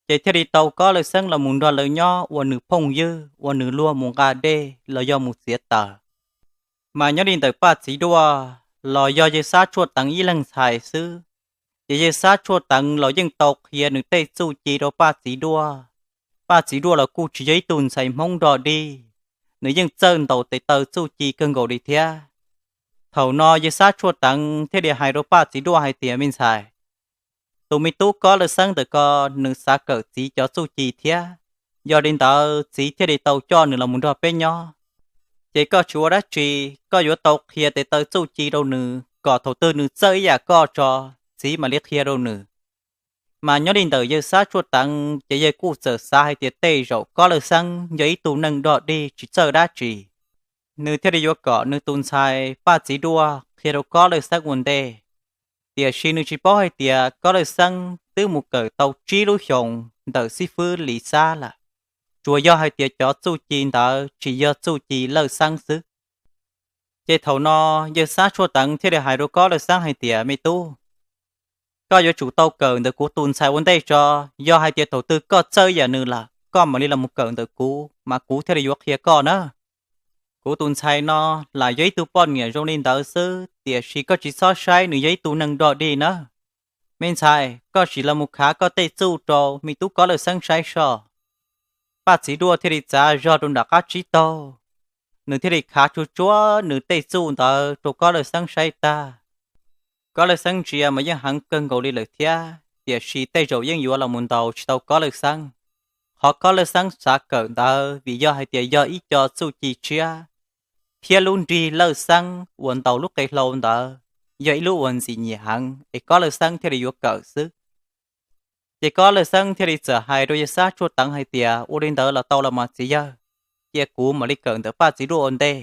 Ces thiaj li tau Kob Lawj Xeeb los mus nrog lawv nyob ua nws phooj ywg, ua nws luag mus nqa dej los yog mus txiav taws. Mas nyob li ntawm Paj Txiv Duaj los yog yawg Xab Tshuaj Teev ib leeg ntxhais xwb, ces yawg Xab Tshuaj Teev los yeej tau qhia nws tej txuj ci rau Paj Txiv Duaj. Paj Txiv Duaj los kuj tsis yog ib tug ntxhais Hmoob dog dig, nws yeej txawj ntaus tes taw txuj ci kawg nkaus li thiab. Thaum no yawg Xab Tshuaj Teev thiaj li hais rau Paj Txiv Duaj hais tias, Me ntxhais, tus me tub Kob Lawj Xeeb ntawm ko nws xav kawm txiv cov txuj ci thiab, yog li ntawd txiv thiaj li tau coj nws los mus nrog peb nyob. Ces koj tsis ua dab tsi, koj yuav tau qhia tes taw txuj ci rau nws kom thaum twg nws txawj ib yam koj tso, txiv mam li qhia rau nws. Mas nyob li ntawm yawg Xab Tshuaj Teev ces yawg kuj txawm xav hais tias tej zaum Kob Lawj Xeeb yog ib tug neeg dog dig tsis txawj dab tsi, nws thiaj li yuav kom nws tus ntxhais Paj Txiv Duaj qhia rau Kob Lawj Xeeb ua ntej. Tiam sis nws tsis paub hais tias Kob Lawj Xeeb twb mus kawm tau tsib lub xyoos ntawm xib fwb Lis Xab lawm, tsuas yog hais tias cov txuj ci ntawd tsis yog txuj ci Lawj Xeeb xwb. Ces thaum no yawg Xab Tshuaj Teev thiaj li hais rau Kob Lawj Xeeb hais tias, Me tub, koj yuav tsum tau kawm ntawm kuv tus ntxhais ua ntej tso. Yog hais tias thaum twg koj txawj ib yam nws lawm, koj mam li los mus kawm ntawm kuv, mas kuv thiaj li yuav qhia koj na. Kuv tus ntxhais no lam yog ib tug poj niam zoo li ntawd xwb, tiam sis koj tsis txhob saib nws yog ib tug neeg dog dig na. Me ntxhais, koj sim los mus khav koj tej txuj rau me tub Kob Lawj Xeeb saib soj. Paj Txiv Duaj thiaj li txav zog rau nram qab tsib taug, nws thiaj li khav tsuag tsuag nws tej txuj ntawd rau Kob Lawj Xeeb saib tag. Kob Lawj Xeeb ntsia mas yeej heev kawg nkaus li lawm thiab, tiam sis tej zaum yeej yuav los mus ntaus tsis tau Kob Lawj Xeeb. Qhov Kob Lawj Xeeb xav kawm ntawd vim yog hais tias yog ib co txuj ci tshiab, thiab lub nrig Lawj Xeeb uas ntaus lub qe hlau ntawd yog ib lub uas ntxim nyiam heev es Kob Lawj Xeeb thiaj li yuav kawm xwb. Ces Kob Lawj Xeeb thiaj li txawm hais rau yawg Xab Tshuaj Teev hais tias, Ua li ntawd los tau los mas txiv yawg, cia kuv mam li kawm ntawm Paj Txiv Duaj ua ntej.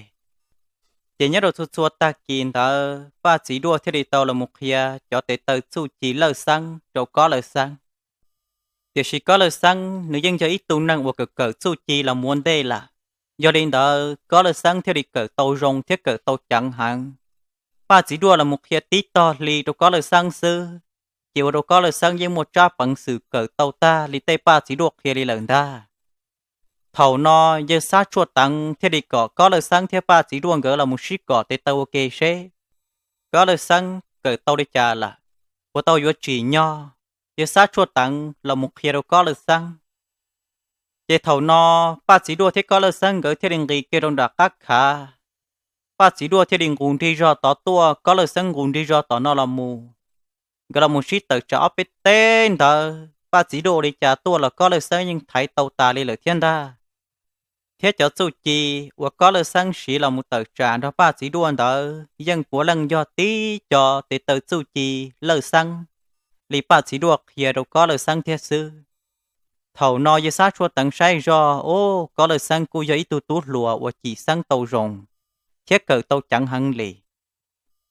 Ces nyob rau txhua txhua tag kis ntawd Paj Txiv Duaj thiaj li tau los mus qhia cov tes taw txuj ci Lawj Xeeb rau Kob Lawj Xeeb. Tiam sis Kob Lawj Xeeb nws yeej yog ib tug neeg uas kawm kawm txuj ci los mus ua ntej lawm, yog li ntawd Kob Lawj Xeeb thiaj li kawm tau zoo thiab kawm tau ceev heev. Paj Txiv Duaj los mus qhia tib tog hli rau Kob Lawj Xeeb xwb, ces ua rau Kob Lawj Xeeb yeej muaj tsab peev xwm kawm tau tag li tej Paj Txiv Duaj qhia li lawm ntag. Thaum no yawg Xab Tshuaj Teev thiaj li kom Kob Lawj Xeeb thiab Paj Txiv Duaj nkawd los mus sib kom tes taw ua ke seb Kob Lawj Xeeb kawm tau li cas lawm, puas tau yuav tsim nyog. Yawg Xab Tshuaj Teev los mus qhia rau Kob Lawj Xeeb. Ces thaum no Paj Txiv Duaj thiab Kob Lawj Xeeb nkawd thiaj li nqis kiag rau nram qab khav. Paj Txiv Duaj thiaj li nqus nrig zog tod tuaj, Kob Lawj Xeeb nqus nrig zog tom no los mus. Nkawd los mus sib tawm tsam ob peb teg ntawd, Paj Txiv Duaj ua li cas tuaj los Kob Lawj Xeeb yeej thaiv tau tas li lawm thiab ntag. Thiab cov txuj ci uas Kob Lawj Xeeb siv los mus tawm tsam nrog Paj Txiv Duaj ntawd yeej puav leej yog tib co tes taw txuj ci Lawj Xeeb li Paj Txiv Duaj qhia rau Kob Lawj Xeeb thiab xwb. Thaum no Yawg Xab Tshuaj Teev saib zog, o, Kob Lawj Xeeb kuj yog ib tug tub hluas uas cim xeeb tau zoo thiab kawm tau ceev heev li.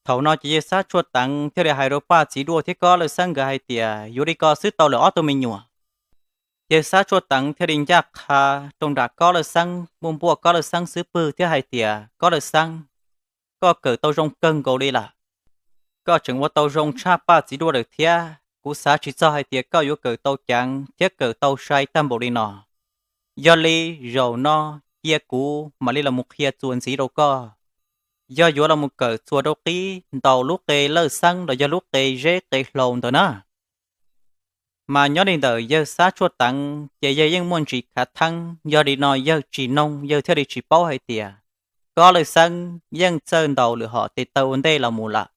Thaum no ces Yawg Xab Tshuaj Teev thiaj li hais rau Paj Txiv Duaj thiab Kob Lawj Xeeb nkawd hais tias, yuav li ko xwb tau lawm ob tug me nyuam. Yawg Xab Tshuaj Teev thiaj li ncaj qha rau nram Kob Lawj Xeeb, npuaj npuaj Kob Lawj Xeeb xub pwg thiab hais tias, Kob Lawj Xeeb, koj kawm tau zoo kawg nkaus li lawm. Koj tseem ua tau zoo tshaj Paj Txiv Duaj lawm thiab. Kuv xav tsis txog hais tias koj yuav kawm tau ceev thiab kawm tau sai tag npaum li no. Yog li zaum no cia kuv mam li los mus qhia txuas ntxiv rau koj. Yog yuav los mus kawm txuas rau qib ntaus lub qe Lawj Xeeb los yog lub qe zeb qe hlau ntawd na. Mas nyob li ntawm Yawg Xab Tshuaj Teev ces yawg yeej muaj ntsis khav theeb, yog li no yawg tsis noog, yawg thiaj li tsis paub hais tias Kob Lawj Xeeb yeej txawj ntaus lwm hom tes taw ua ntej los mus lawm.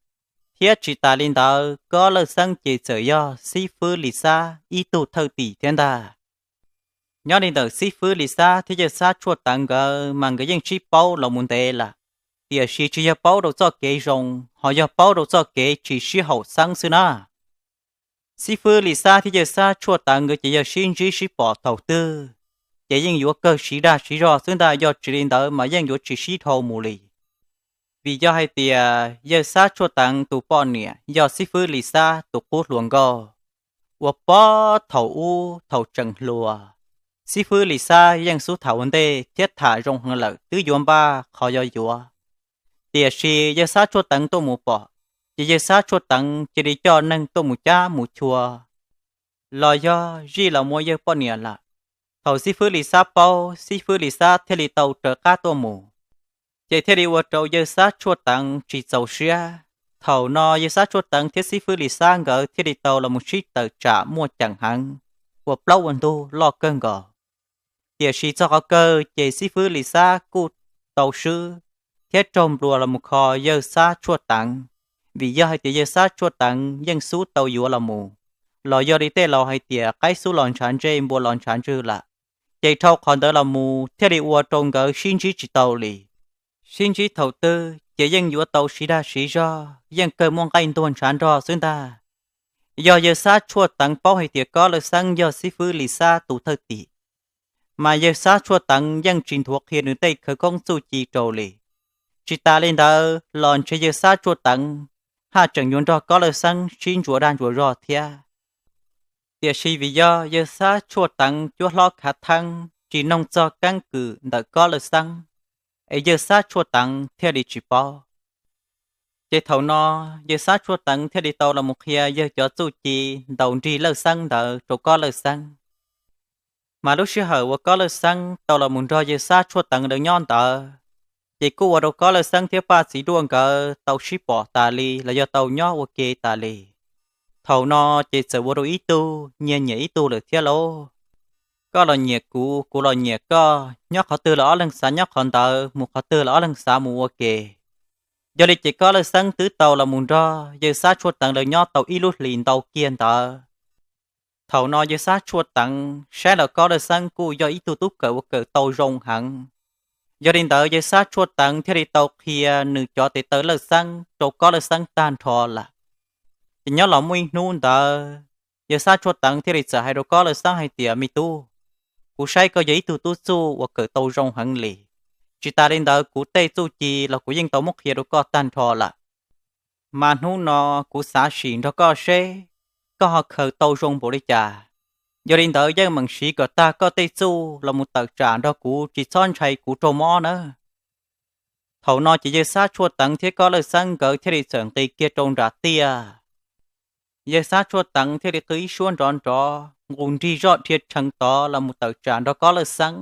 Thiab tsis tas li ntawd, Kob Lawj Xeeb ces txawm yog xib fwb Lis Xab ib tug thawj tim thiab ntag. Nyob li ntawm xib fwb Lis Xab thiab Yawg Xab Tshuaj Teev nkawd mas nkawd yeej sib paub los mus ntev lawm, tiam sis tsis yog paub rau txoj kev zoo, ho yog paub rau txoj kev tsis sib haum xeeb xwb na. Xib fwb Lis Xab thiab Yawg Xab Tshuaj Teev nkawd ces yog sib ntsib sib pom thaum twg ces yeej yuav kawg siv dag siv zog xwb ntag, yog tsis li ntawd mas yeej yuav tsis sib dhau mus li. Vim yog hais tias Yawg Xab Tshuaj Teev tus poj niam yog xib fwb Lis Xab tus qub hluas nkauj, uas puag thaum ub thaum tseem hluas, xib fwb Lis Xab yeej xub tham ua ntej thiab tham zoo heev lawm twb yuav npaj qhov yuav yuav. Tiam sis Yawg Xab Tshuaj Teev tuaj mus pom, ces Yawg Xab Tshuaj Teev cia li coj neeg tuaj mus cab mus chua los yog zij los mus ua yawg poj niam lawm. Thaum xib fwb Lis Xab paub, xib fwb Lis Xab thiaj li tau raws qab tuaj mus, ces thiaj li ua rau Yawg Xab Tshuaj Teev tsis txaus siab. Thaum no Yawg Xab Tshuaj Teev thiab xib fwb Lis Xab nkawd thiaj li tau los mus sib tawm tsam muaj ceem heev, ua plaub ua ntug loj kawg nkaus. Tiam sis txog qhov kawg ces xib fwb Lis Xab kuj tau swb thiab raug nplua los mus kho Yawg Xab Tshuaj Teev, vim yog hais tias Yawg Xab Tshuaj Teev yeej xub tau yuav los mus, los yog li tej laus hais tias qaib xub los ntshav ntsej npua los ntshav ntswg lawm. Ces dhau qhov ntawd los mus thiaj li ua rau nkawd sib ntsib tsis tau li. Sib ntsib thaum twg ces yeej yuav tau siv dag siv zog, yeej kawg muaj nqaij ntuag ntshav nrog xwb ntag. Yog Yawg Xab Tshuaj Teev paub hais tias Kob Lawj Xeeb yog xib fwb Lis Xab tus thawj tim, mas Yawg Xab Tshuaj Teev yeej tsis nthuav qhia nws tej khawv koob txuj ci rau li. Tsis tas li ntawd los ntshe Yawg Xab Tshuaj Teev haj tseem yuav nrog Kob Lawj Xeeb sib ntsuas dag ntsuas zog thiab. Tiam sis vim yog Yawg Xab Tshuaj Teev cuab hlob khav theeb tsis noog txog keeb kwm ntawm Kob Lawj Xeeb, es Yawg Xab Tshuaj Teev thiaj li tsis paub. Ces thaum no Yawg Xab Tshuaj Teev thiaj li tau los mus qhia yawg cov txuj ci ntaus nrig Lawj Xeeb ntawd rau Kob Lawj Xeeb. Mas lub sij hawm uas Kob Lawj Xeeb tau los mus nrog Yawg Xab Tshuaj Teev lawv nyob ntawd, ces kuj ua rau Kob Lawj Xeeb thiab Paj Txiv Duaj nkawd tau sib pom tas li los yog tau nyob ua ke tas li. Thaum no ces txawm ua rau ib tug nyias nyiam ib tug lawm thiab lauj. Koj los nyiam kuv, kuv los nyiam koj, nyob qhov twg los ob leeg xav nyob qhov ntawd, mus qhov twg los ob leeg xav mus ua ke. Yog li ces Kob Lawj Xeeb twb tau los mus nrog Yawg Xab Tshuaj Teev lawv nyob tau ib lub hlis ntau kiag ntawd. Thaum no Yawg Xab Tshuaj Teev saib los Kob Lawj Xeeb kuj yog ib tug tub kawm uas kawm tau zoo heev. Yog li ntawd Yawg Xab Tshuaj Teev thiaj li tau qhia nws cov tes taw Lawj Xeeb rau Kob Lawj Xeeb tag nrho lawm. Ces nyob los muaj ib hnub ntawd, Yawg Xab Tshuaj Teev thiaj li txawm hais rau Kob Lawj Xeeb hais tias, me tub, kuv saib koj yog ib tug tub txuj uas kawm tau zoo heev li. Tsis tas li ntawd kuv tej txuj ci los kuv yeej tau muab qhia rau koj tag nrho lawm. Mas hnub no kuv xav sim nrog koj seb koj ho khaws tau zoo npaum li cas. Yog li ntawd yeej meem siv kom tag koj tej txuj los mus tawm tsam nrog kuv, tsis txhob ntshai kuv raug mob na. Thaum no ces Yawg Xab Tshuaj Teev thiab Kob Lawj Xeeb nkawd thiaj li txawm nqis kiag rau nram tiaj. Yawg Xab Tshuaj Teev thiaj li qw ib suab nrov nrov, nqus nrig zoj dhia rhees tod los mus tawm tsam nrog Kob Lawj Xeeb.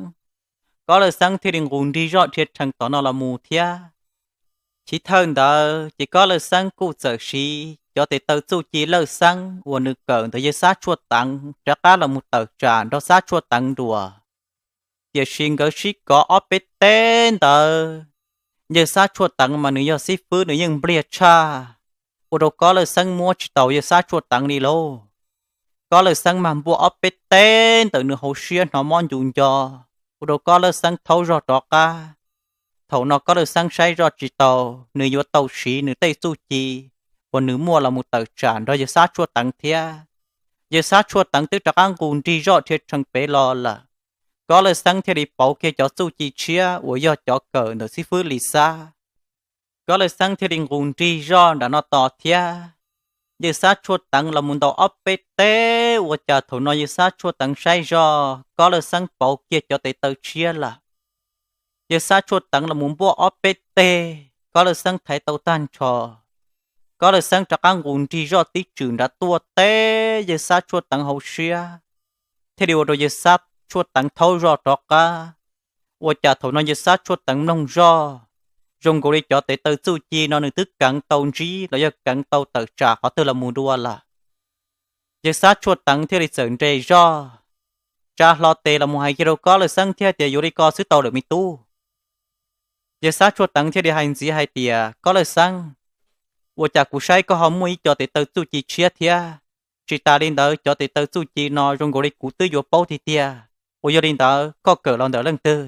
Kob Lawj Xeeb thiaj li nqus nrig zoj dhia rhees tom no los mus thiab. Chiv thawj ntawd ces Kob Lawj Xeeb kuj txawm siv cov tes taw txuj ci Lawj Xeeb uas nws kawm ntawm Yawg Xab Tshuaj Teev rov qab los mus tawm tsam nrog Xab Tshuaj Teev dua. Tiam sis nkawd sib kov ob peb teg ntawd, Yawg Xab Tshuaj Teev mas nws yog xib fwb nws yeej npliag tshaj, ua rau Kob Lawj Xeeb muab tsis taus Yawg Xab Tshuaj Teev li lauj. Kob Lawj Xeeb mag npuaj ob peb teg ntawm nws hauv siab hnov mob ncu nco, ua rau Kob Lawj Xeeb thaub zog rov qab. Thaum no Kob Lawj Xeeb saib zoj tsis tau, nws yuav tau siv nws tej txuj ci uas nws muaj los mus tawm tsam nrog yawg Xab Tshuaj Teev thiab. Yawg Xab Tshuaj Teev twb rov qab nqus nrig zoj rhia rhees pem los lawm. Kob Lawj Xeeb thiaj li pauv kiag cov txuj ci tshiab uas yog cov kawm ntawm xib fwb Lis Xab. Kob Lawj Xeeb thiaj li nqus nrig zoj nram no tos thiab. Yawg Xab Tshuaj Teev los mus ntaus ob peb teg, ua cas thaum no yawg Xab Tshuaj Teev saib zoj Kob Lawj Xeeb pauv kiag cov tes taw tshiab lawm. Yawg Xab Tshuaj Teev los mus npuaj ob peb teg, Kob Lawj Xeeb thaiv tau tag nrho. Kob Lawj Xeeb rov qab nqus nrig zoj tib tswm nrad tuaj teb yawg Xab Tshuaj Teev hauv siab, thiaj li ua rau yawg Xab Tshuaj Teev thaub zoj rov qab. Ua cas thaum no yawg Xab Tshuaj Teev mloog zoj, zoo nkaus li cov tes taw txuj ci no nws twb keev tau ntsib los yog keev tau tawm tsam qhov twg los mus dua lawm. Yawg Xab Tshuaj Teev thiaj li txawm nres zoj, tsa hlo tes los mus hais kiag rau Kob Lawj Xeeb thiab tias, Yuav li ko xwb tau lawm me tub. Yawg Xab Tshuaj Teev thiaj li hais ntxiv hais tias, Kob Lawj Xeeb, ua cas kuv saib koj ho muaj ib co tes taw txuj ci tshiab thiab? Tsis tas li ntawd, cov tes taw txuj ci no zoo nkaus li kuv twb yuav paub tiag tiag. Uas yog li ntawd koj kawm los ntawm leej twg?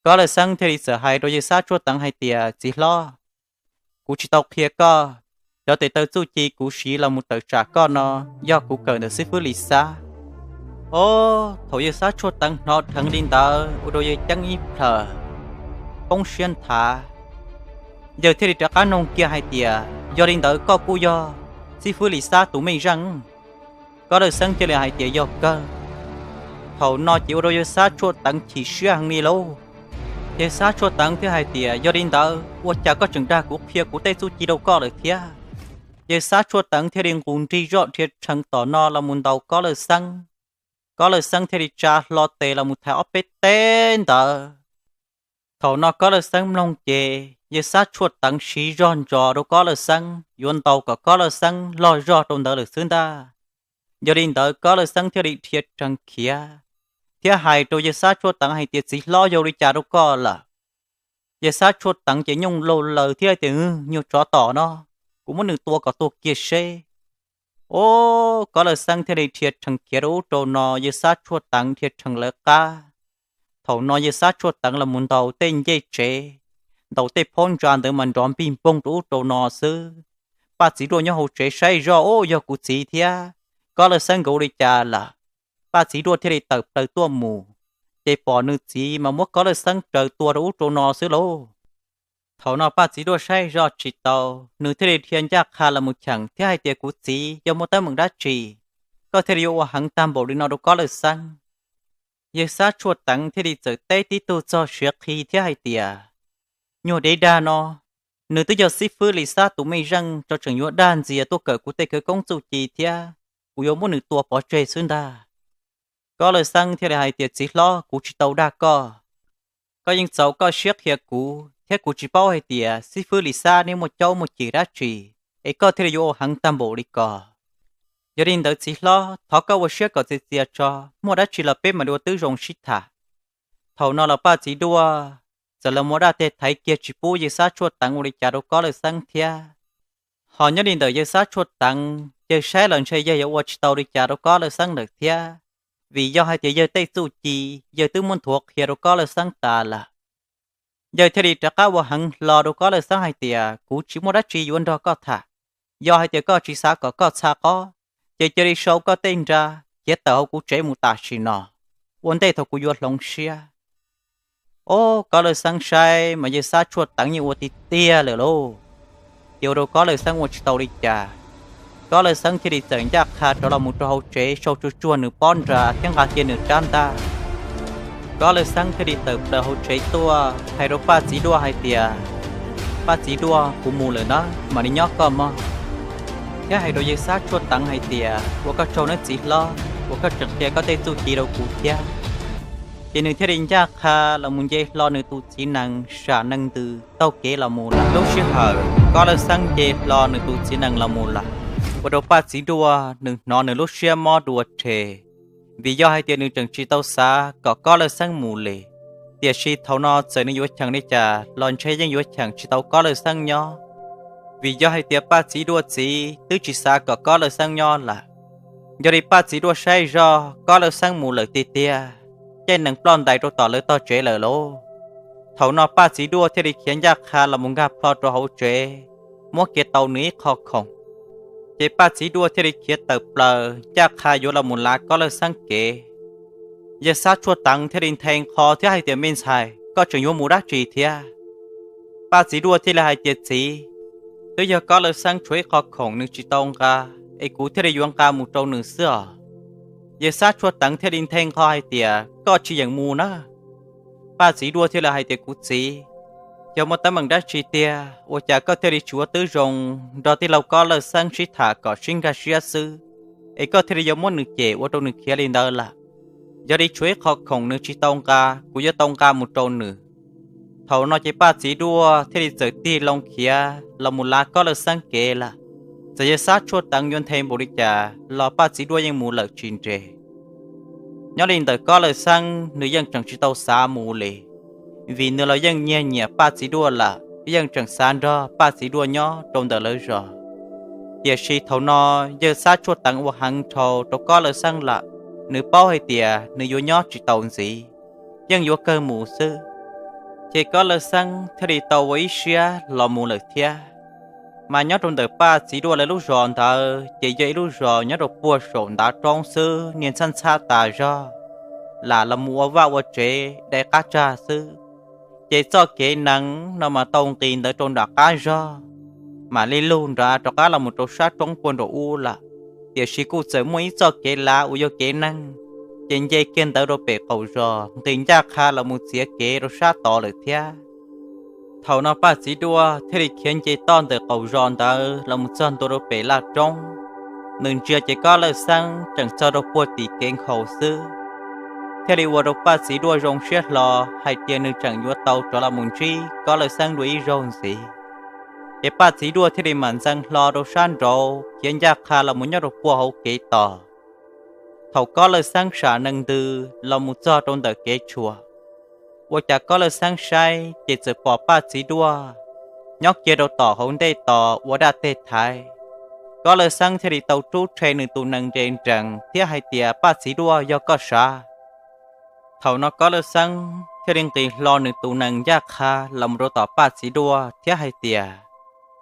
Kob Lawj Xeeb thiaj li txawm hais rau yawg Xab Tshuaj Teev hais tias, Txiv hlob, kuv tsis tau qhia koj. Cov tes taw txuj ci kuv siv los mus tawm tsam koj no yog kuv kawm ntawm xib fwb Lis Xab. Ob, thaum yawg Xab Tshuaj Teev hnov dheev li ntawd ua rau yawg ceeb ib plhaws, poob siab nthav. Yawg thiaj li rov qab noog kiag hais tias, Yog li ntawd koj kuj yog xib fwb Lis Xab tus mej zeej? Kob Lawj Xeeb thiaj li hais tias, Yog kawg. Thaum no ces ua rau yawg Xab Tshuaj Teev chim siab heev li lauj. Yawg Xab Tshuaj Teev thiaj hais tias, Yog li ntawd ua cas koj tseem dag kuv qhia kuv tej txuj ci rau koj lawm thiab? Yawg Xab Tshuaj Teev thiaj li nqus nrig zoj rhia rhees tom no los mus ntaus Kob Lawj Xeeb. Kob Lawj Xeeb thiaj li tsa hlo tes los mus thaiv ob peb teg ntawd. Thaum no Kob Lawj Xeeb mloog ces yawg Xab Tshuaj Teev siv zog ntsos rau Kob Lawj Xeeb yuav ntaus kom Kob Lawj Xeeb loj zog rau ntawd lawm xwb ntag. Yog li ntawd Kob Lawj Xeeb thiaj li rhia rhees khiav thiab hais rau yawg Xab Tshuaj Teev hais tias, Txiv hlob, yog li cas rau koj lawm? Yawg Xab Tshuaj Teev ces nyooj laug laws thiab tias, Nyuag tsov tom no, kuv muab nws tua kom tuag kiag seb. Ob, Kob Lawj Xeeb thiaj li rhia rhees khiav rau ub rau no, yawg Xab Tshuaj Teev rhia rhees lawv qab. Thaum no yawg Xab Tshuaj Teev los mus ntaus tej ncej tsev, ntaus tej phab ntsa ntawd mas nrov npig npoog rau ub rau no xwb. Paj Txiv Duaj nyob hauv tsev saib zoj, Ob, yog kuv txiv thiab, Kob Lawj Xeeb nkaus li cas lawm? Paj Txiv Duaj thiaj li tawm plaws tuaj mus, ces pom nws txiv mas muab Kob Lawj Xeeb raws tua rau ub rau no xwb lauj. Thaum no Paj Txiv Duaj saib zoj tsis tau, nws thiaj li dhia ncaj qha los mus cheem thiab hais tias, Kuv txiv, yog muaj teeb meem dab tsi, koj thiaj li yuav ua heev tag npaum li no rau Kob Lawj Xeeb? Yawg Xab Tshuaj Teev thiaj li txawm teb tib tug txog siav qhi thiab hais tias, Nyuag dev dag no, nws twb yog xib fwb Lis Xab tus mej zeej tso tseem yuav dag ntxias tuaj kawm kuv tej khawv koob txuj ci thiab, kuv yuav muab nws tua pov tseg xwb ntag. Kob Lawj Xeeb thiaj li hais tias, Txiv hlob, kuv tsis tau dag koj. Koj yeej txaus koj siab qhia kuv thiab, kuv tsis paub hais tias xib fwb Lis Xab neb muaj caub muaj cim dab tsi es koj thiaj li yuav ua heev tag npaum li ko. Yog li ntawd txiv hlob, thov koj ua siab kom txias txias tso, muaj dab tsi los peb mam li ua tib zoo sib tham. Thaum no los Paj Txiv Duaj txawm los muab dab teg thaiv kiag tsis pub yawg Xab Tshuaj Teev ua li cas rau Kob Lawj Xeeb thiab. Ho nyob li ntawm yawg Xab Tshuaj Teev, yawg saib los ntshe yawg yuav ua tsis tau li cas rau Kob Lawj Xeeb lawm thiab, vim yog hais tias yawg tej txuj ci yawg twb muab nthuav qhia rau Kob Lawj Xeeb tas lawm. Yawg thiaj li rov qab ua heev hlo rau Kob Lawj Xeeb hais tias, Kuv tsis muaj dab tsi yuav nrog koj tham. Yog hais tias koj tsis xav kom koj txha qob, ces cia li sau koj tej nra khiav tawm hauv kuv tsev mus tam sim no, ua ntej thaum kuv yuav hloov siab. Ob, Kob Lawj Xeeb saib mas yawg Xab Tshuaj Teev yeej ua tiag tiag lawm lauj. Ces ua rau Kob Lawj Xeeb ua tsis tau li cas, Kob Lawj Xeeb thiaj li txawm ncaj qha rov los mus rau hauv tsev, sau tsuag tsuag nws pob nra thiab nqa kiag nws rab ntaj. Kob Lawj Xeeb thiaj li tawm plaws hauv tsev tuaj hais rau Paj Txiv Duaj hais tias, Paj Txiv Duaj, kuv mus lawm na, mam li nyob koj mog. Thiab hais rau yawg Xab Tshuaj Teev hais tias, Ua koj tsaug nawb txiv hlob, uas koj tseem qhia koj tej txuj ci rau kuv thiab. Ces nws thiaj li ncaj qha los mus nce hlo nws tus txiv nees sam nees ntws taug kev los mus lawm. Lub sij hawm Kob Lawj Xeeb nce hlo nws tus txiv nees los mus lawm, ua rau Paj Txiv Duaj nws hnov nws lub siab mob dua rhe, vim yog hais tias nws tseem tsis tau xav kom Kob Lawj Xeeb mus li. Tiam sis thaum no txawm nws yuav cheem li cas los ntshe yeej yuav cheem tsis tau Kob Lawj Xeeb nyob, vim yog hais tias Paj Txiv Duaj txiv twb tsis xav kom Kob Lawj Xeeb nyob lawm. Yog li Paj Txiv Duaj saib zog Kob Lawj Xeeb mus lawm tiag tiag, caij nees ploj ntais rau tom lawv tog tsev lawm lauj. Thaum no Paj Txiv Duaj thiaj li khiav ncaj qha los mus nkag plho rau hauv tsev, muab kiag tau nws ib qho khoom. Ces Paj Txiv Duaj thiaj li khiav tawm plaws ncaj qha yuav los mus lav Kob Lawj Xeeb kev. Yawg Xab Tshuaj Teev thiaj li nthe nqho thiab hais tias, Me ntxhais, koj tseem yuav mus dab tsi thiab? Paj Txiv Duaj thiaj li hais tias, Txiv, twb yog Kob Lawj Xeeb tshuav ib qho khoom nws tsis tau nqa, es kuv thiaj li yuav nqa mus rau nws xwb os. Yawg Xab Tshuaj Teev thiaj li nthe nqho hais tias, Koj tsis yeem mus na. Paj Txiv Duaj thiaj li hais tias, Kuv txiv, yog muaj teeb meem dab tsi tiag ua cas koj thiaj li tsis ua tib zoo nrog tij laug Kob Lawj Xeeb sib tham kom sib nkag siab xwb, es koj thiaj li yuav muab nws cem ua rau nws khiav li ntawd lawm? Yog li tshuav ib qho khoom nws tsis tau nqa, kuv yuav tau nqa mus rau nws. Thaum no ces Paj Txiv Duaj thiaj li txawm tig loo khiav los mus lav Kob Lawj Xeeb kev lawm. Txawm yawg Xab Tshuaj Teev yuav nthe npaum li cas los Paj Txiv Duaj yeej mus lawm tsis nres. Nyob li ntawm Kob Lawj Xeeb nws yeej tseem tsis tau xav mus li, vim nws los yeej nyiag nyiam Paj Txiv Duaj lawm, yeej tseem xav nrog Paj Txiv Duaj nyob rau ntawm lawv zos. Tiam sis thaum no yawg Xab Tshuaj Teev ua heev dhau rau Kob Lawj Xeeb lawm, nws paub hais tias nws yuav nyob tsis tau ntxiv, yeej yuav kawg mus xwb. Ces Kob Lawj Xeeb thiaj li tau ua ib siab los mus lawm thiab. Mas nyob rau ntawm Paj Txiv Duaj lawv lub zos ntawd ces yog ib lub zos nyob rau puag saum ntav roob xwb, niag ntxhab ntxhab tas zog, lam los mus ua vaj ua tsev dai qab tsag xwb. Ces txoj kev nees no mas tau nqis ntawd rau nram qab zog, mam li lug nrad rov qab los mus rau sab roob puag nraum ub lawm. Tiam sis kuj txawm muaj ib txoj kev lav uas yog kev neeg, ces nce kiag ntawd rau pem qaum zos nqis ncaj qha los mus txiav kev rau sab tod lawm thiab. Thaum no Paj Txiv Duaj thiaj li khiav nce toj ntawm qaum zos ntawd los mus txog ntua rau pem laj roob. Nws ntsia ces Kob Lawj Xeeb tseem txog rau puag tim kev nkhaus xwb, thiaj li ua rau Paj Txiv Duaj zoo siab hlo hais tias nws tseem yuav tau rov los mus ntsib Kob Lawj Xeeb dua ib zaug ntxiv. Ces Paj Txiv Duaj thiaj li mam ntxeev hlo rau sab nraud khiav ncaj qha los mus nyob rau puag hauv kev tos. Thaum Kob Lawj Xeeb sam nees ntws los mus txog rau ntawm kev tshuam, ua cas Kob Lawj Xeeb saib ces txawm pom Paj Txiv Duaj nyob kiag rau tom hauv ntej tos ua daj teg thaiv. Kob Lawj Xeeb thiaj li tau rub rhe nws tus nees nres nrees thiab hais tias, Paj Txiv Duaj, yog koj sav? Thaum no Kob Lawj Xeeb thiaj li nqis hlo nws tus nees ncaj qha los mus rau tom Paj Txiv Duaj thiab hais tias,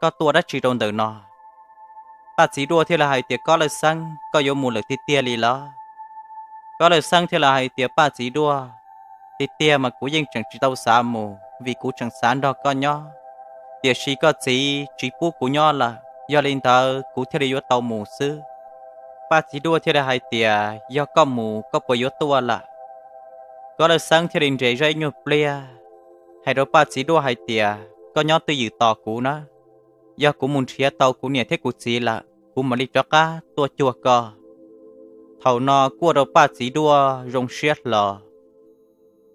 Koj tuaj dab tsi rau ntawm no? Paj Txiv Duaj thiaj li hais tias, Kob Lawj Xeeb, koj yuav mus lawm tiag tiag li los? Kob Lawj Xeeb thiaj li hais tias, Paj Txiv Duaj, tiag tiag mas kuv yeej tseem tsis tau xav mus vim kuv tseem xav nrog koj nyob, tiam sis koj txiv tsis pub kuv nyob lawm, yog li ntawd kuv thiaj li yuav tau mus xwb. Paj Txiv Duaj thiaj li hais tias, Yog koj mus koj puas yuav tuaj lawm? Kob Lawj Xeeb thiaj li nres zoj ib nyuag pliag, hais rau Paj Txiv Duaj hais tias, Koj nyob twj ywm tos kuv na, yog kuv mus nrhiav tau kuv niam thiab kuv txiv lawm kuv mam li rov qab tuaj cuag koj. Thaum no kuj ua rau Paj Txiv Duaj zoo siab hlo,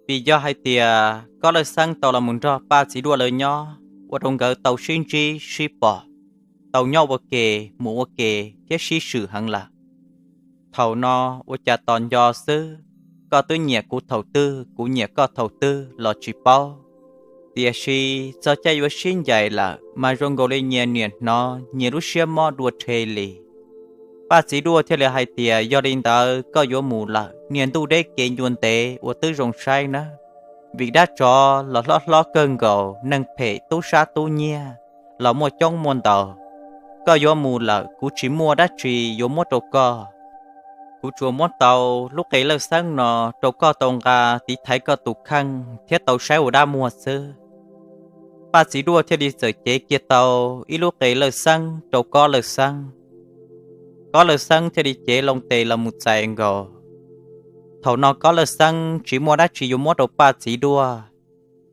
vim yog hais tias Kob Lawj Xeeb tau los mus nrog Paj Txiv Duaj lawv nyob ua rau nkawd tau sib ntsib sib pom, tau nyob ua ke, mus ua ke thiab sib swm heev lawm. Thaum no ua cas tos nco xwb, koj twb nyiam kuv thaum twg kuv nyiam koj thaum twg los tsis paub, tiam sis txog caij yuav sib ncaim lawm mas zoo nkaus li nyias niam hnov nyias lub siab mob dua rhe li. Paj Txiv Duaj thiaj li hais tias, Yog li ntawd koj yuav mus lawm, niaj ntuj deb kev ncua ntev ua twb zoo saib nawb, vim dab tsov los hlob hlob kawg nkaus, neeg phem tub sab tub nyiag los muaj coob muaj ntau. Koj yuav mus lawm kuv tsis muaj dab tsi yuav muab rau koj. Kuv tsuas muab tau lub qe lawj xeeb no rau koj tau nqa tiv thaiv koj tus kheej thiab tau saib ua dab muag xwb. Paj Txiv Duaj thiaj li txawm cev kiag tau ib lub qe lawj xeeb rau Kob Lawj Xeeb. Kob Lawj Xeeb thiaj li cev loo tes los mus txais nkaus. Thaum no Kob Lawj Xeeb tsis muaj dab tsi yuav muab rau Paj Txiv Duaj,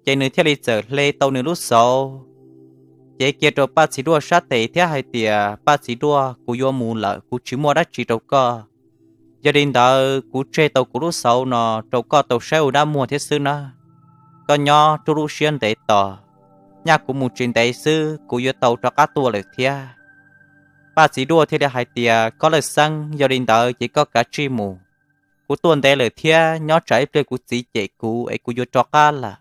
ces nws thiaj li txawm hle tau nws lub xauv, cev kiag rau Paj Txiv Duaj sab tes thiab hais tias, Paj Txiv Duaj, kuv yuav mus lawm, kuv tsis muaj dab tsi rau koj. Yog li ntawd kuv tseg tau kuv lub xauv no rau koj tau saib ua dab muag thiab xwb nawb. Koj nyob rub lub siab ntev tos, nyaj kuv mus tsis ntev xwb kuv yuav tau rov qab tuaj lawm thiab. Paj Txiv Duaj thiaj li hais tias, Kob Lawj Xeeb, yog li ntawd ces koj kav tsij mus. Kuv tuaj ntev lawm thiab, nyob tsam ib pliag kuv txiv cem kuv es kuv yuav rov qab lawm.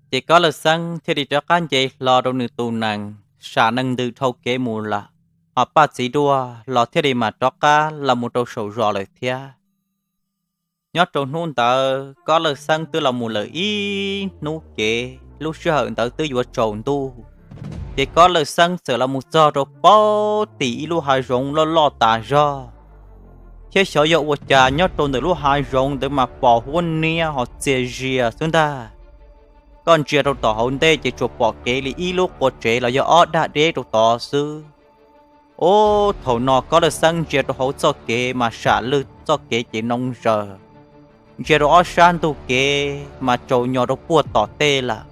Ces Kob Lawj Xeeb thiaj li rov qab nce hlo rau nws tus nees, sam nees ntws dhau kev mus lawm. Ho Paj Txiv Duaj los thiaj li mam rov qab los mus rau saum zos lawm thiab. Nyob rau hnub ntawd Kob Lawj Xeeb twb los mus lawm ib hnub kev, lub sij hawm ntawd twb yuav tsaus ntuj, ces Kob Lawj Xeeb txawm los mus txog rau pem tim ib lub hav zoov loj loj tas zog, thiab xyov yog ua cas nyob rau ntawm lub hav zoov ntawd mas pom huab niab ho txias zias xwb ntag. Koj ntsia rau tom hauv ntej ces tsuas pom kev li ib lub qua tsev los yog ob dag deb rau tod xwb. Ub, thaum no Kob Lawj Xeeb ntsia rau hauv txoj kev mas sam lwj txoj kev ces noo zaws, ntsia rau ob sab ntug kev mas tsaus nyos rau puag tom tej lawm.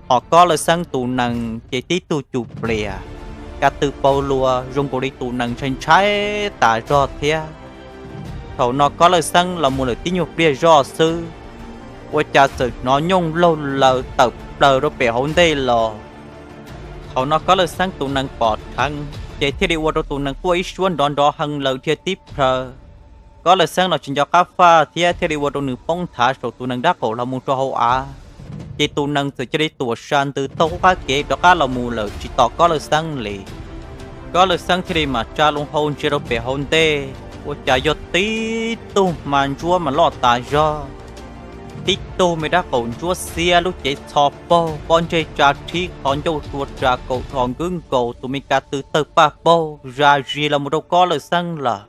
Ho Kob Lawj Xeeb tus nees ces tib tug cus plias, ka tw paug lua zoo nkaus li tus nees ntshai ntshai tas zog thiab. Thaum no Kob Lawj Xeeb los mus lawm tib nyuag pliag zoj xwb, ua cas txawm hnov nyooj laug laws tawm plaws rau pem hauv ntej los. Thaum no Kob Lawj Xeeb tus nees pom dheev ces thiaj li ua rau tus nees quaj ib suab nrov nrov heev laws dhia tib plhaw. Kob Lawj Xeeb los tsis nco qab faj thiab thiaj li ua rau nws poob nthav saum tus nees dab qaum los mus rau hauv av, ces tus nees txawm cia li tuam sa ntws taug qab kev rov qab los mus lawm tsis tos Kob Lawj Xeeb li. Kob Lawj Xeeb thiaj li mam tsa loo hau ntsia rau pem hauv ntej, ua cas yog tib tug hma ntsuab mas loj tas zog, tib tug me dab qaum ntsuab xiab lub cev txho paug pob ntseg tsa rhib qhov ncauj rua ras kaum rho nkub nkaus tus me ka tw tawg paj paug zas zis los mus rau Kob Lawj Xeeb lawm.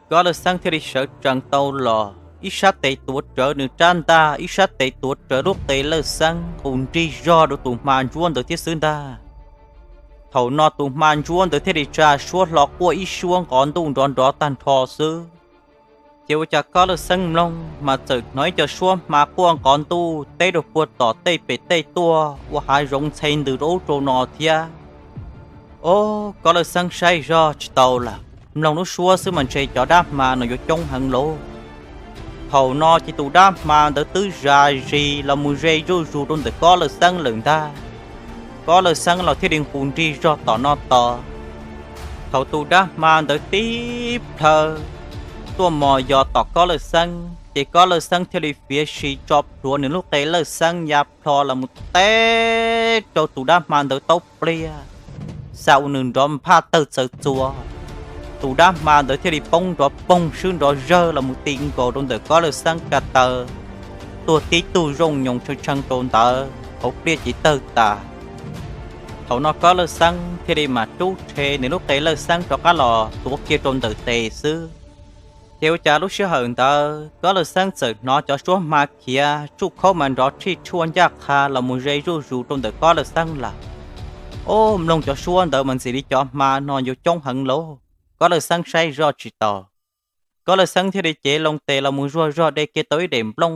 Kob Lawj Xeeb thiaj li sawv tsees tau los, ib sab tes tuav rawv nws rab ntaj, ib sab tes tuav rawv lub qe Lawj Xeeb nqus nrig zog rau tus hma ntsuab ntawd thiab xwb ntag. Thaum no tus hma ntsuab ntawd thiaj li tsa suab hlo quaj ib suab nqov ntuj nrov nrov tag nrho xwb. Ces ua cas Kob Lawj Xeeb mloog mas txawm hnov ib co suab hma quaj nqov ntuj teb rau puag tom tej pem tej tuaj ua hav zoov ntxhe ntws rau ub rau no thiab. Ob, Kob Lawj Xeeb saib zog tsis tau lawm, mloog lub suab xwb mas ntshe cov dab hma no yuav coob heev lauj. Thaum no ces tus dab hma ntawd twb zas zis los mus ze zuj zus rau ntawm Kob Lawj Xeeb lawm ntag. Kob Lawj Xeeb los thiaj li nqus nrig zog tom no tos. Thaum tus dab hma ntawd tib plhaw tuaj mos yos tom Kob Lawj Xeeb ces Kob Lawj Xeeb thiaj li fiav si tso plhuav nws lub qe Lawj Xeeb ya plho los mus teb rau tus dab hma ntawd taub pliag, xa ua nws nrov nphaj tawg txaws txuas. Tus dab hma ntawd thiaj li poob nrov poog swb nrov zawg los mus ti nkaus rau ntawm Kob Lawj Xeeb ka taw, tuag tib tug zooj nyoos tshee tshee rau ntawd hauv pliaj cev tawg tas. Thaum no Kob Lawj Xeeb thiaj li mam rub rhe nws lub qe Lawj Xeeb rov qab los tuav kiag rau ntawm tes xwb. Ces ua cas lub sij hawm ntawd Kob Lawj Xeeb txawm hnov cov suab hma khiav tsuj khaub mas nrov tshij tshuaj ncaj qha los mus ze zuj zus rau ntawm Kob Lawj Xeeb lawm. Ob, mloog cov suab ntawd mas ntxim li cov hma no yuav coob heev lauj. Kob Lawj Xeeb saib zoj tsis tau. Kob Lawj Xeeb thiaj li cev loo tes los mus zuag zog de kiag tau ib daim nplooj,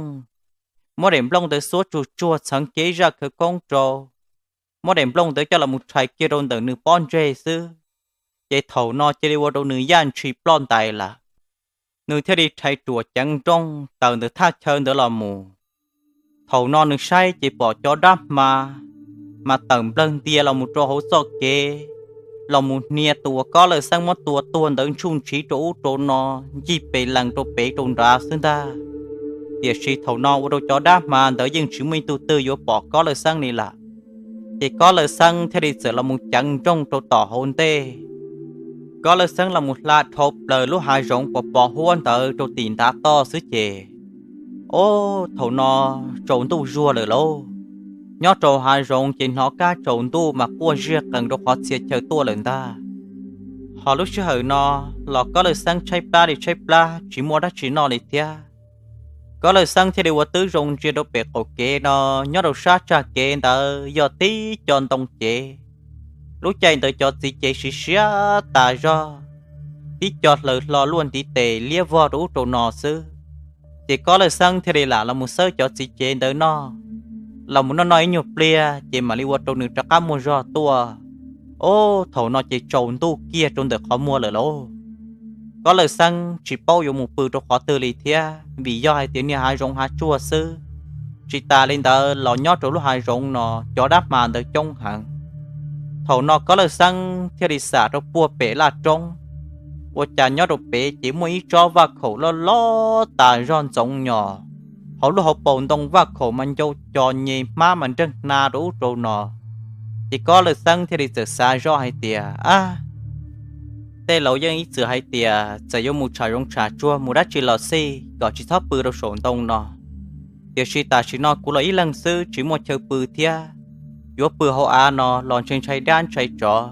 muab daim nplooj ntawd xuab tsuj tsuag txheev kiag ib zaj khawv koob rau, muab daim nplooj ntawd coj los mus rhais kiag rau ntawm nws pob ntseg xwb, ces thaum no cia li ua rau nws yaj ntshis ploj ntais lawm. Nws thiaj li rhais ruam ceev nrooj tawm ntawm thaj chaw ntawd los mus. Thaum no nws saib ces pom cov dab hma mas tawm nplawg ntia los mus rau hauv txoj kev, los mus hnia tus uas Kob Lawj Xeeb muab tua tuag ntawd ntsuj ntshiv rau ub rau no, ncig pes lees rau pem rau nrad xwb ntag. Tiam sis thaum no ua rau cov dab hma ntawd yeej tsis muaj ib tug twg yuav pom Kob Lawj Xeeb li lawm. Ces Kob Lawj Xeeb thiaj li txawm los mus ceev nrooj rau tom hauv ntej. Kob Lawj Xeeb los mus hla dhau plaws lub hav zoov pos pos huab ntawd rau tim ntav toj xwb ces, ob, thaum no tsaus ntuj zuag lawm lauj. Nyob rau hav zoov ces hnov kab tsaus ntuj mas quaj ziaj qees rau qhov txhia chaw tuaj lawm ntag. Ho lub sij hawm no los Kob Lawj Xeeb tshaib plab li tshaib plab tsis muaj dab tsi noj li thiab. Kob Lawj Xeeb thiaj li ua tib zoo ntsia rau pem qaum kev no, nyob rau sab tsag kev ntawd yog tib co ntoo cev. Lub caij ntawd cov txiv cev siav siav tas zog, tib co hlaws hlo luaj ntiv tes liab vog rau ub rau no xwb. Ces Kob Lawj Xeeb thiaj li lam los mus xawb cov txiv cev ntawd noj, los mus noj noj ib nyuag pliag ces mam li ua rau nws rov qab muaj zog tuaj. Ob, thaum no ces tsaus ntuj kiag rau ntawm qhov muag lawm lauj. Kob Lawj Xeeb tsis paub yuav mus pw rau qhov twg li thiab vim yog hais tias niag hav zoov hav tsuag xwb. Tsis tas li ntawd los nyob rau lub hav zoov no cov dab hma ntawd coob heev. Thaum no Kob Lawj Xeeb thiaj li xam rau puag pem laj roob, ua cas nyob rau pem ces muaj ib tsob vaj khaum loj loj tas zog ntxoov nyos, hauv lub hauv paus ntoo vaj khaum mas ncau co nyem hmab mas nreeg hna rau ub rau no. Ces Kob Lawj Xeeb thiaj li txawm xav zoj hais tias, ab, Tej laus yeej ib txwm hais tias txawm yuav mus tsham zoov tsham tsuag mus dab tsi los xij kom tsis txhob pw rau saum ntoo no. Tiam sis tam sim no kuv los ib leeg xwb tsis muaj chaw pw thiab, yuav pw hauv av no los ntshe ntshai dab ntshai tsov.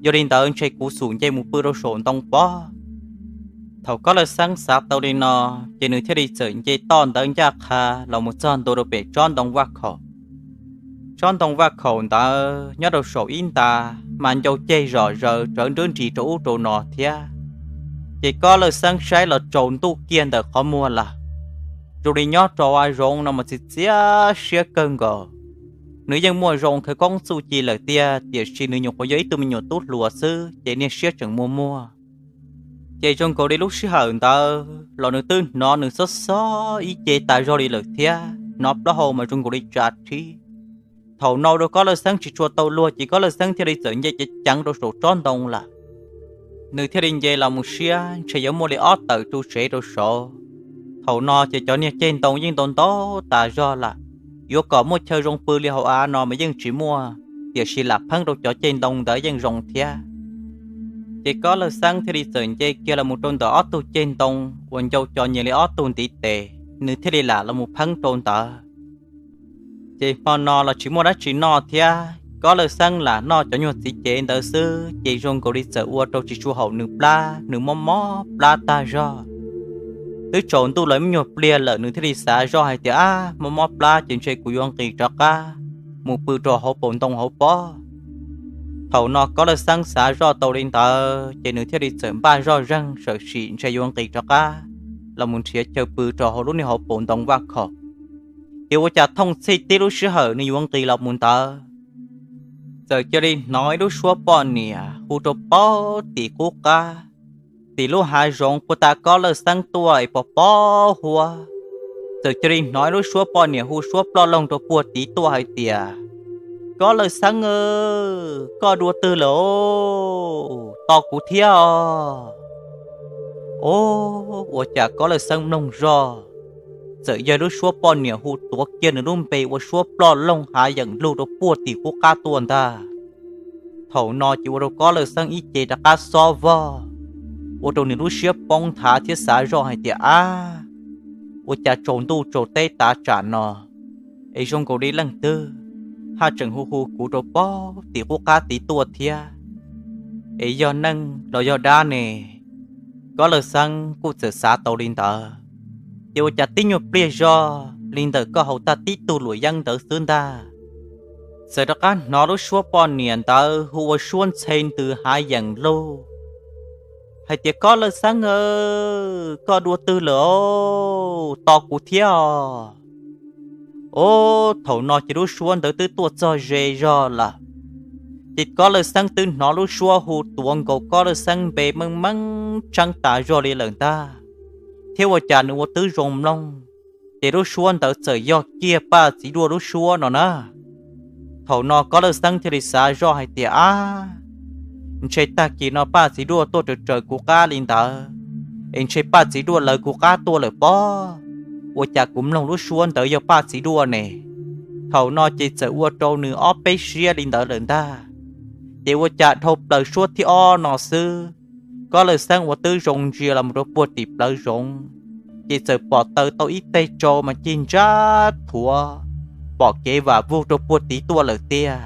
Yog li ntawd ntshe kuv xum nce mus pw rau saum ntoo pob. Thaum Kob Lawj Xeeb xav tau li no, ces nws thiaj li txawm nce toj ntawd ncaj qha los mus txog ntua rau pem tsob ntoo vaj khaum. Tsob ntoo vaj khaum ntawd nyob rau saum ib nta, mas ncau ceg zom zaws rawv nrwb nris rau ub rau no thiab. Ces Kob Lawj Xeeb saib los tsaus ntuj kiag ntawm qhov muag lawm. Zoo li nyob rau hav zoov no mas txiv txiab siab kawg nkaus. Nws yeej muaj zoo khawv koob txuj ci lawm tiag, tiam sis nws nyuam qhuav yog ib tug me nyuam tub hluas xwb ces niag siab tseem muaj muaj. Ces zoo nkaus li lub sij hawm ntawd los nws twb hnov nws xob xob ib ce tas zog li lawm thiab, hnov plaub hau mas zoo nkaus li tsa rhib. Thaum no rau Kob Lawj Xeeb tsis tshua tau luag ces Kob Lawj Xeeb thiaj li txawm nce ceev ceev rau saum tsob ntoo lawm. Nws thiaj li nce los mus siab ntshe yuav muaj li ob tawm ru tsev rau saud. Thaum no ces cov niag ceg ntoo yeej ntau ntau tas zog lawm, yuav kom muaj chaw zoo pw li hauv av no mas yeej tsis muaj, tiam sis lam pheeb rau cov ceg ntoo ntawd yeej zoo thiab. Ces Kob Lawj Xeeb thiaj li txawm nce kiag los mus rau ntawm ob tug ceg ntoo uas ncau co nyias li ob tug ntiv tes, nws thiaj li lam los mus pheeb rau ntawd. Ces hmo no los tsis muaj dab tsi noj thiab, Kob Lawj Xeeb lam noj cov nyuag txiv cev ntawd xwb ces zoo nkaus li txawm ua rau tsis tshua haum nws plab, nws mob mob plab tag zog. Twb tsaus ntuj los ib nyuag pliag lawm nws thiaj li xav zoj hais tias, Ab, mob mob plab ces ntshe kuv yuav nqis rov qab mus pw rau hauv paus ntoo hauv pob. Thaum no Kob Lawj Xeeb xav zoj tau li ntawd ces nws thiaj li txawm npaj zoj zeeg, txawm sim ntshe yuav nqis rov qab los mus nrhiav chaw pw rau hauv lub niag hauv paus ntoo vaj khaum. Ces ua cas thooj txhij tib lub sij hawm nws yuav nqis los mus ntawd, txawm cia li hnov ib lub suab poj niam hu rau pem tim qub qab, tim lub hav zoov puag ta Kob Lawj Xeeb tuaj es pos pos huab. Txawm cia li hnov ib lub suab poj niam hu suab ploj loog rau puag tid tuaj hais tias, Kob Lawj Xeeb, koj dua twg lawm os? Tos kuv thiab os. Os, ua cas Kob Lawj Xeeb mloog zoj, txawm yog lub suab poj niam hu tuav kiag nws lub npe ua suab ploj loog hav yeem lug rau puag tim qub qab tuaj ntag. Thaum no ces ua rau Kob Lawj Xeeb ib ce rov qab xob vog, ua rau nws lub siab poob nthav thiab xav zoj hais tias, Ab, ua cas tsaus ntuj tsaus teb tav tsam no es zoo nkaus li leej twg haj tseem hu hu kuv rau pem tim qub qab tid tuaj thiab? Es yog neeg los yog dab ne? Kob Lawj Xeeb kuj txawm xav tau li ntawd, ces ua cas tib nyuag pliag zog li ntawm koj haus tag tib tug luam yeeb ntawd xwb ntag, txawm rov qab hnov lub suab poj niam ntawd hu ua suab ntxhe ntws hav yeem lug hais tias, Kob Lawj Xeeb, koj dua twg lawm os? Tos kuv thiab os. Os, thaum no ces lub suab ntawd twb tuaj txog ze zog lawm, ces Kob Lawj Xeeb twb hnov lub suab hu tuav nkaus Kob Lawj Xeeb npe meej meej tseeb tas zog li lawm ntag, thiab ua cas nws ua twb zoo mloog, ces lub suab ntawd txawm yog kiag Paj Txiv Duaj lub suab no na. Thaum no Kob Lawj Xeeb thiaj li xav zoj hais tias, Ab, ntshe tag kis no Paj Txiv Duaj tuaj raws raws kuv qab li ntawd, es ntshe Paj Txiv Duaj lawv kuv qab tuaj lawm pob. Ua cas kuv mloog lub suab ntawd yog Paj Txiv Duaj ne? Thaum no ces txawm ua rau nws ob peb siab li ntawd lawm ntag. Ces ua cas dhau plaws suab thib ob no xwb, Kob Lawj Xeeb ua twb zoo ntsia los mus rau puag tim plawv zoov, ces txawm pom taw tau ib teg tsau mas cig ntsab thuav, pom kev vam vug rau puag tid tuaj lawm tiag.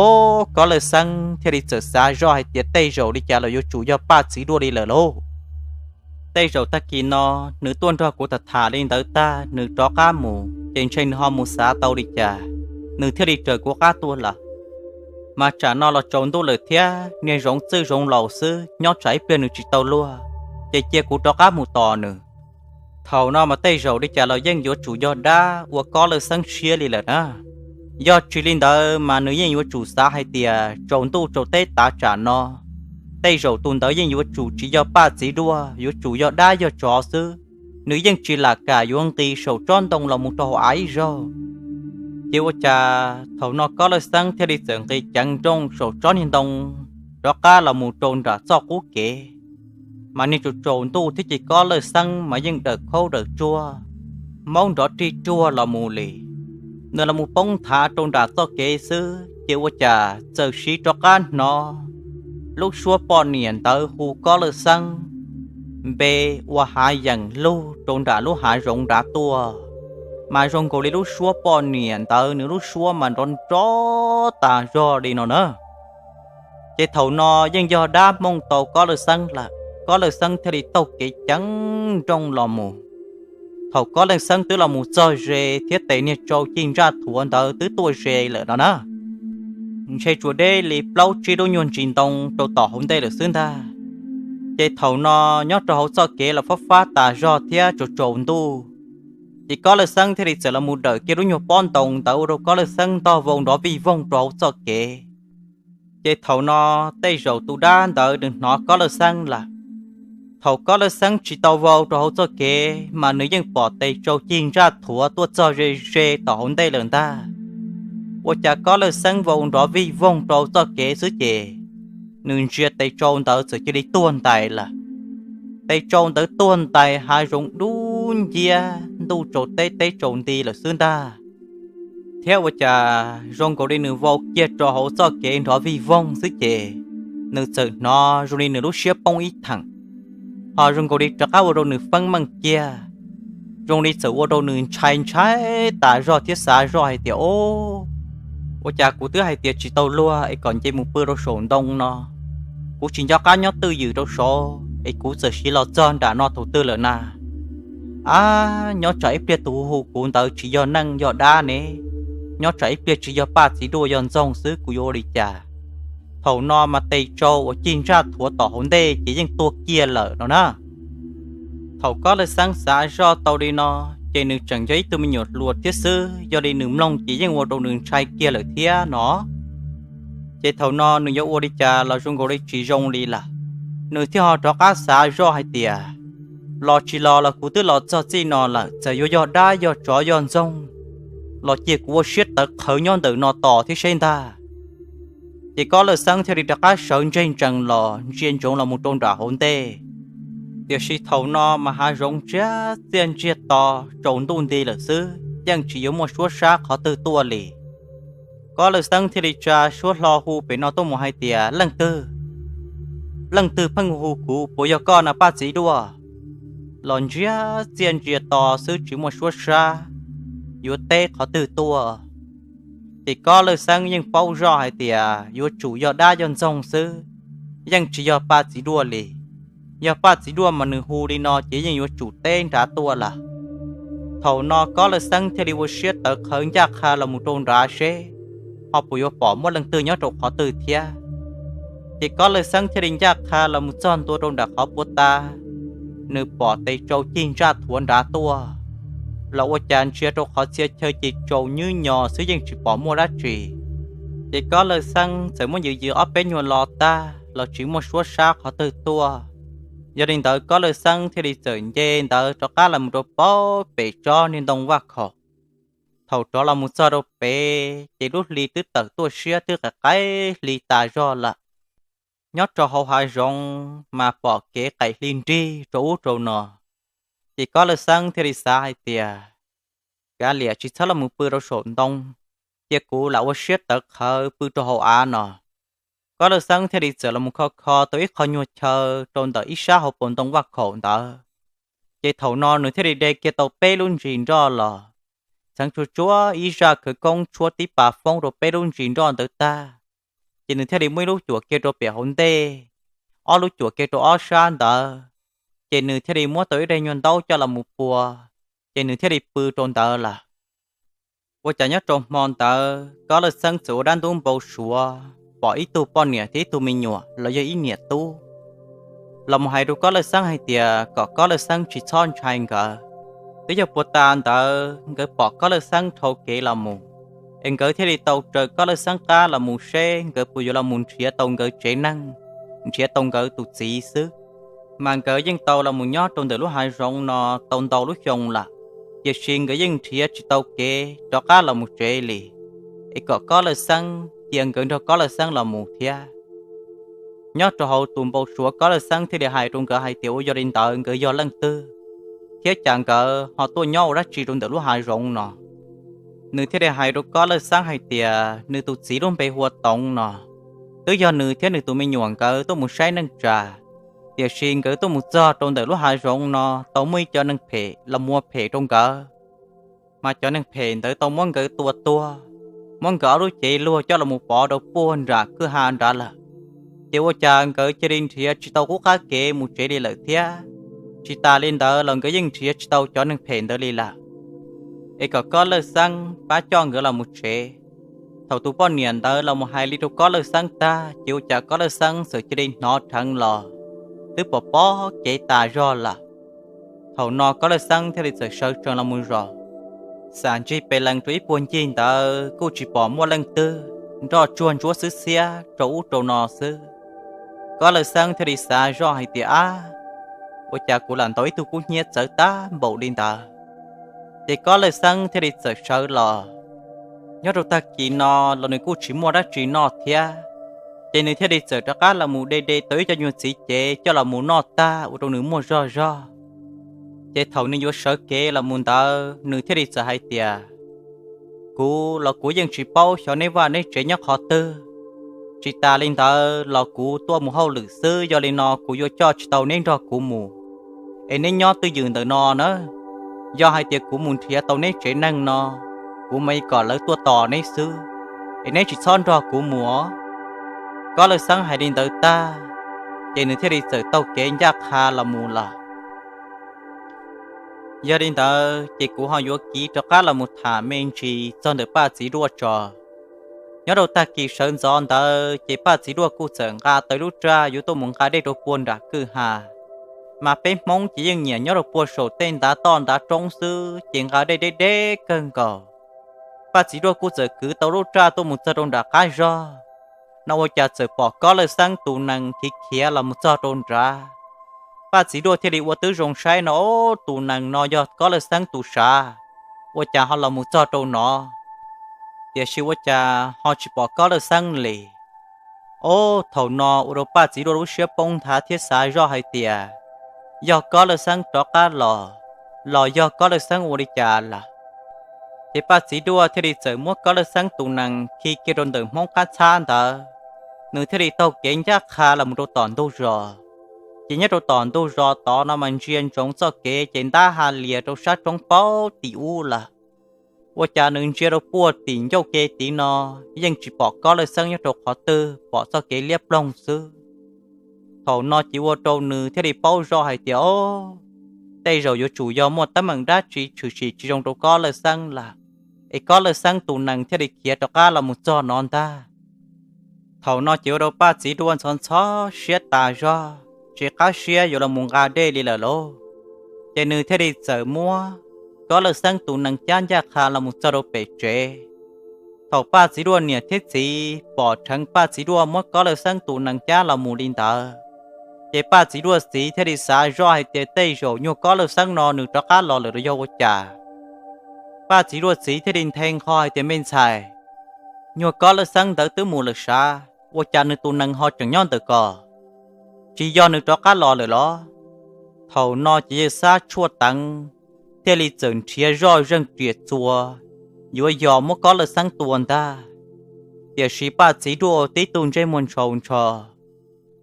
Os, Kob Lawj Xeeb thiaj li txawm xav zoj hais tias tej zaum li cas los yuav tsum yog Paj Txiv Duaj li lawm lauj. Tej zaum tag kis no nws tuaj nrog kuv tham tham li ntawd tag nws rov qab mus ces ntshe nws ho mus xav tau li cas, nws thiaj li raws kuv qab tuaj lawm. Mas tsam no los tsaus ntuj lawm thiab niag zoov txwj zoov laus xwb, nyob tsam ib pliag nws tsis tau luag, ces cia kuv rov qab mus tos nws. Thaum no mas tej zaum li cas los yeej yuav tsum yog dab ua Kob Lawj Xeeb siab li lawm na. Yog tsis li ntawd mas nws yeej yuav tsum xav hais tias tsaus ntuj tsaus teb tav tsam no, tej zaum tus ntawd yeej yuav tsum tsis yog Paj Txiv Duaj, yuav tsum yog dab yog tsov xwb. Nws yeej tsis lam kam yuav nqis saum tsob ntoo los mus rau hauv av ib zaug. Ces ua cas thaum no Kob Lawj Xeeb thiaj li txawm nqis ceev nrooj saum tsob niag ntoo rov qab los mus rau nram txoj qub kev. Mas niag tsaus tsaus ntuj thiab ces Kob Lawj Xeeb mas yeej dawm khaub dawm tsuag, maub nrov rig ruag los mus li. Nws los mus poob nthav rau nram txoj kev xwb ces ua cas txawm siv rov qab hnov lub suab poj niam ntawd hu Kob Lawj Xeeb npe ua hav yeem lug rau nram lub hav zoov nrad tuaj, mas zoo nkaus li lub suab poj niam ntawd nws lub suab mas nrov nrov tas zog li no na. Ces thaum no yeej yog dab mooj tau Kob Lawj Xeeb lawm, Kob Lawj Xeeb thiaj li taug kev ceev nrooj los mus. Thaum Kob Lawj Xeeb twb los mus txog ze thiab tes niag tsau cig ntsaj thuav ntawd twb tuaj ze lawm no na, ntshe tsuas deb li plaub tsib lub nyuag ntsis ntoo rau tom hauv ntej lawm xwb ntag. Ces thaum no nyob rau hauv txoj kev los fab fab tas zog thiab tsaus tsaus ntuj, ces Kob Lawj Xeeb thiaj li txawm los mus dawm kiag lub nyuag pob ntoo ntawd ua rau Kob Lawj Xeeb ntog vau nrov vij voog rau hauv txoj kev. Ces thaum no tej zaum tus dab ntawd nws hnov Kob Lawj Xeeb lawm. Thaum Kob Lawj Xeeb tsis tau vau rau hauv txoj kev mas nws yeej pom tes tsau cig ntsaj thuav tuaj txog ze ze tom hauv ntej lawm ntag. Ua cas Kob Lawj Xeeb vau nrov vij voog rau txoj kev xwb ces nws ntsia tes tsau ntawd txawm cia li tuag ntais lawm. Tes tsau ntawd tuag ntais hav zoov dub nciab ntuj tsaus teb teb tsaus nti lawm xwb ntag. Thiab ua cas zoo nkaus li nws vau kiag rau hauv txoj kev nrov vij voog xwb ces nws txawm hnov zoo li nws lub siab poob ib theem, ho zoo nkaus li rov qab ua rau nws feeb meej kiag. Zoo li txawm ua rau nws ntshai ntshai tas zog thiab xav zoj hais tias, o, ua cas kuv twb hais tias tsis tau luag es kom nce mus pw rau saum ntoo no, kuv tsis nco qab nyob twj ywm rau saud es kuv txawm siv los txog nram no thaum twg lawm na. Ab, nyob tsam ib pliag tus hu hu kuv ntawd tsis yog neeg yog dab ne, nyob tsam ib pliag tsis yog Paj Txiv Duaj yog Ntxoog xwb kuv yuav ua li cas? Thaum no mas tes tsau uas cig ntsaj thuav tom hauv ntej ces yeej tuag kiag lawm no na. Thaum Kob Lawj Xeeb xav zoj tau li no, ces nws tseem yog ib tug me nyuam hluas thiab xwb, yog li nws mloog ces yeej ua rau nws ntshai kiag lawm thiab no. Ces thaum no nws yuav ua li cas los zoo nkaus li tsis zoo li lawm. Nws thiaj ho rov qab xav zoj hais tias, los tsis los los kuv twb los txog txij no lawm, txawm yuav yog dab yog tsov yog ntxoog los cia kuv ua siab tawv qhawv nyob ntawm no tos thiab seb ntag. Ces Kob Lawj Xeeb thiaj li rov qab sawv ntseg ntsees los ntsia ntsoov los mus rau nram hauv ntej. Tiam sis thaum no mas hav zoov ntsiag txiaj ntsiag to, tsaus ntuj nti lawm xwb, yeej tsis yuav muaj suab sab qhov twg tuaj li. Kob Lawj Xeeb thiaj li tsa suab hlo hu pem no tuaj mus hais tias, Leej twg? Leej twg pheej hu kuv, puas yog koj na Paj Txiv Duaj? Los ntsiag txiaj ntsiag to xwb tsis muaj suab sab, yuav teb qhov twg tuaj? Ces Kob Lawj Xeeb yeej paub zoj hais tias yuav tsum yog dab yog ntxoog xwb, yeej tsis yog Paj Txiv Duaj li. Yog Paj Txiv Duaj mas nws hu li no ces yeej yuav tsum teb nrad tuaj lawm. Thaum no Kob Lawj Xeeb thiaj li ua siab tawv qhawv ncaj qha los mus rau nrad seb ho puas yuav pom muaj leej twg nyob rau qhov twg thiab. Ces Kob Lawj Xeeb thiaj li ncaj qha los mus txog ntua rau nram qhov puag ta, nws pom tes tsau cig ntsaj thuav nrad tuaj, los ua cas ntsia rau qhov txhia chaw ces tsaus nyub nyos xwb yeej tsis pom muaj dab tsi. Ces Kob Lawj Xeeb txawm muab yws yws ob peb nyuag lo tag los tsis muaj suab sab qhov twg tuaj. Yog li ntawd Kob Lawj Xeeb thiaj li txawm nce ntawd rov qab los mus rau pem tsob niag ntoo vaj khaum. Thaum rov los mus txog rau pem ces lub hli twb tawm tuaj siab twb qaim qaim hli tas zog lawm. Nyob rau hauv hav zoov mas pom kev qaim hli nrig rau ub rau no. Ces Kob Lawj Xeeb thiaj li xav hais tias, kav liam tsis txhob los mus pw rau saum ntoo, cia kuv lam ua siab tawv qhawv pw rau hauv av no. Kob Lawj Xeeb thiaj li txawm los mus kho kho tau ib qho nyuag chaw rau ntawm ib sab hauv paus ntoo vaj khaum ntawd. Ces thaum no nws thiaj li de kiag tau peb lub ntsis nroj los, txheev tsuag tsuag ib zaj khawv koob tshuab tib pas foob rau peb lub ntsis nroj ntawd tag, ces nws thiaj li muab ib lub cuam kiag rau pem hauv ntej, ob lub cuam kiag rau ob sab ntawd, ces nws thiaj li muab tau ib daim nyuag ntaub coj los mus pua, ces nws thiaj li pw rau ntawd lawm. Ua cas nyob rau hmo ntawd Kob Lawj Xeeb txawm ua dab ntub npau suav pom ib tug poj niam thiab ib tug me nyuam los yog ib niam tub los mus hais rau Kob Lawj Xeeb hais tias kom Kob Lawj Xeeb tsis txhob ntshai nkawd. Twb yog puag ta ntawd nkawd pom Kob Lawj Xeeb dhau kev los mus, es nkawd thiaj li tau raws Kob Lawj Xeeb qab los mus seb nkawd puas yuav los mus nrhiav tau nkawd tsev neeg, nrhiav tau nkawd tus txiv xwb. Mas nkawd yeej tau los mus nyob rau ntawm lub hav zoov no tau ntau lub xyoo lawm, tiam sis nkawd yeej nrhiav tsis tau kev rov qab los mus tsev li, es kom Kob Lawj Xeeb cia nkawd nrog Kob Lawj Xeeb los mus thiab. Nyob rau hauv tus npau suav Kob Lawj Xeeb thiaj li hais rau nkawd hais tias ua yog li ntawd nkawd yog leej twg, thiab cas nkawd ho tuaj nyob ua dab tsi rau ntawm lub hav zoov no. Nws thiaj li hais rau Kob Lawj Xeeb hais tias nws tus txiv lub npe hu ua Toov no, Twb yog nws thiab nws tus me nyuam nkawd tuaj mus saib neej tsa, tiam sis nkawd tuaj mus txog rau ntawm lub hav zoov no tau muaj ib cov neeg phem los mus ua phem rau nkawd. Mas cov neeg phem ntawd tau muab nkawd tua tuag, muab nkawd ob lub cev luag coj los mus pov rau puag nram kwj ha nrad lawm. Ces ua cas nkawd cia li nrhiav tsis tau qub qab kev mus tsev li lawm thiab. Tsis tas li ntawd los nkawd yeej nrhiav tsis tau cov neeg phem ntawd li lawm, es kom Kob Lawj Xeeb pab coj nkawd los mus tsev. Thaum tus poj niam ntawd los mus hais li rau Kob Lawj Xeeb tag ces ua cas Kob Lawj Xeeb txawm cia li hnov rheev los, twb pom pob kev tas zog lawm. Thaum no Kob Lawj Xeeb thiaj li txawm sawv tsees los mus zov, xam ncig pes lees rau ib puag ncig ntawd kuj tsis pom muaj leej twg, nroj tsuag ntsuab xwb xiab rau ub rau no xwb. Kob Lawj Xeeb thiaj li xav zoj hais tias, ab, ua cas kuv lam ntaus ib tug kub hnyiab txawv tag npaum li ntawd. Ces Kob Lawj Xeeb thiaj li txawm sawv los. Nyob rau tag kis no los nws kuj tsis muaj dab tsi noj thiab, ces nws thiaj li txawm rov qab los mus de de tau ib co nyuag txiv cev coj los mus noj tag ua rau nws muaj zog zog. Ces thaum nws yuav sawv kev los mus ntawd nws thiaj li txawm hais tias, kuv los kuv yeej tsis paub xyov neb vaj neb tsev nyob qhov twg. Tsis tas li ntawd los kuv tuaj mus hauj lwm xwb, yog li no kuv yuav coj tsis tau neb nrog kuv mus, es neb nyob twj ywm ntawm no na. Yog hais tias kuv mus nrhiav tau neb tsev neeg no, kuv mam li kom lawv tuaj tos neb xwb, es neb tsis txhob nrog kuv mus. Kob Lawj Xeeb hais li ntawd tag, ces nws thiaj li txawm taug kev ncaj qha los mus lawm. Yog li ntawd ces kuv ho yuav kiv rov qab los mus tham me ntsis txog ntawm Paj Txiv Duaj tso. Nyob rau tag kis sawv ntxov ntawd ces Paj Txiv Duaj kuj txawm nqa tau lub raj yuav tuaj mus nqa dej rau puag nram kwj ha. Mas peb Hmoob ces yeej nyiam nyob rau puag saum tej ntav toj ntav roob xwb ces nqa dej deb deb kawg nkaus. Paj Txiv Duaj kuj txawm kwv tau lub raj tuaj mus txog rau nram qab zog, no ua cas txawm pom Kob Lawj Xeeb tus nees khiav khiav los mus txog rau nrad. Paj Txiv Duaj thiaj li ua tib zoo saib no, o, tus nees no yog Kob Lawj Xeeb tus sav, ua cas ho los mus txog rau no, tiam sis ua cas ho tsis pom Kob Lawj Xeeb li. O, thaum no ua rau Paj Txiv Duaj lub siab poob nthav thiab xav zoj hais tias, yog Kob Lawj Xeeb rov qab los, los yog Kob Lawj Xeeb ua li cas lawm. Ces Paj Txiv Duaj thiaj li txawm muab Kob Lawj Xeeb tus nees khi kiag rau ntawm Hmoob qab txhab ntawd, nws thiaj li taug kev ncaj qha los mus rau tom ntug zos. Ces nyob rau tom ntug zos tod no mas ntsia ntsoov txoj kev ces ntab ha lias rau sab roob paub tim ub lawm. Ua cas nws ntsia rau puag tim ncauj ke tid no yeej tsis pom Kob Lawj Xeeb nyob rau qhov twg, pom txoj kev liab ploog xwb. Thaum no ces ua rau nws thiaj li paub zoj hais tias, o, tej zaum yuav tsum yog muaj teeb meem dab tsi tshwm sim tsis zoo rau Kob Lawj Xeeb lawm, es Kob Lawj Xeeb tus nees thiaj li khiav rov qab los mus txog no ntag. Thaum no ces ua rau Paj Txiv Duaj ntxhov ntxhov siab tas zog, tsis qab siab yuav los mus nqa dej li lawm lauj. Ces nws thiaj li txawm muab Kob Lawj Xeeb tus nees cab ncaj qha los mus txog rau pem tsev. Thaum Paj Txiv Duaj niam thiab txiv pom dheev Paj Txiv Duaj muab Kob Lawj Xeeb tus nees cab los mus li ntawd, ces Paj Txiv Duaj txiv thiaj li xav zoj hais tias tej zaum nyuag Kob Lawj Xeeb no nws rov qab los lawm los yog ua cas. Paj Txiv Duaj txiv thiaj li nthe nqho hais tias, me ntxhais, nyuag Kob Lawj Xeeb ntawd twb mus lawm sav, ua cas nws tus nees ho tseem nyob ntawm ko? Tsis yog nws rov qab los lawm los? Thaum no ces yawg Xab Tshuaj Teev thiaj li txawm nrhiav zoj zeej riam txuas yuav yos muab Kob Lawj Xeeb tua ntag. Tiam sis Paj Txiv Duaj tib tug ntsej muag ntshaus ntsho.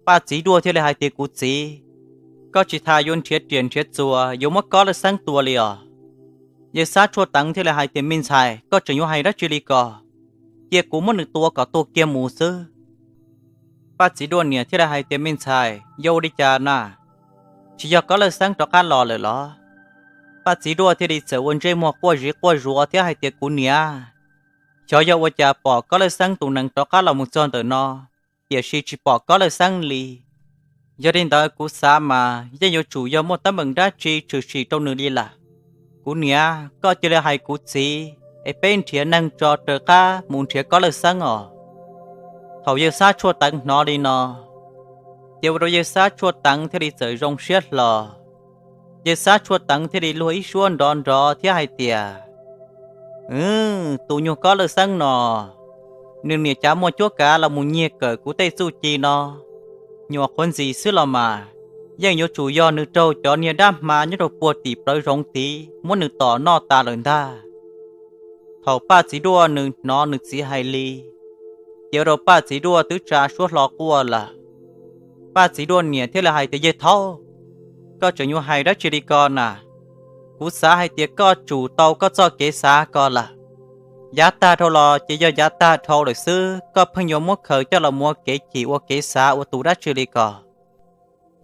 Paj Txiv Duaj thiaj li hais tias, kuv txiv, koj tsis tas yuav nrhiav riam nrhiav txuas yuav muab Kob Lawj Xeeb tua li os? Yawg Xab Tshuaj Teev thiaj li hais tias, me ntxhais, koj tseem yuav hais dab tsi li ko? Cia kuv muab nws tua kom tuag kiag mus xwb. Paj Txiv Duaj niam thiaj li hais tias, me ntxhais, yog ua li cas na? Tsis yog Kob Lawj Xeeb rov qab los lawm los? Paj Txiv Duaj thiaj li txawm ua ntsej muag quaj ziv quaj zuav thiab hais tias, kuv niam, xyov yog ua cas pom Kob Lawj Xeeb tus nees rov qab los mus txog ntawm no, tiam sis tsis pom Kob Lawj Xeeb li. Yog li ntawd kuv xav mas yeej yuav tsum yog muaj teeb meem dab tsi tshwm sim rau nws li lawm. Kuv niam, koj cia li hais kuv txiv es peb nrhiav neeg tso raws qab mus nrhiav Kob Lawj Xeeb os. Thaum yawg Xab Tshuaj Teev hnov li no, ces ua rau yawg Xab Tshuaj Teev thiaj li txawm zoo siab hlo. Yawg Xab Tshuaj Teev thiaj li luag ib suab nrov nrov thiab hais tias, tus nyuag Kob Lawj Xeeb no, nws niam cas muaj cuab kav los mus nyiag kawm kuv tej txuj ci no. Nyuam qhuav ntxim xwb los mas, yeej yuav tsum yog nws raug cov niag dab hma nyob rau puag tim plawv zoov tid muab nws tom noj tas lawm ntag. Thaum Paj Txiv Duaj nws hnov nws txiv hais li, ces ua rau Paj Txiv Duaj twb tsa suab hlo quaj lawm. Paj Txiv Duaj niam thiaj li hais tias, Yawg thaub, koj tseem yuav hais dab tsi li ko na? Kuv xav hais tias koj tsum tau koj txoj kev xav ko lawm. Yav tag dhau los ces yog yav tag dhau lawm xwb, koj pheej yuav muab khaws coj los mus ua kev chim ua kev xav ua tus dab tsi li ko?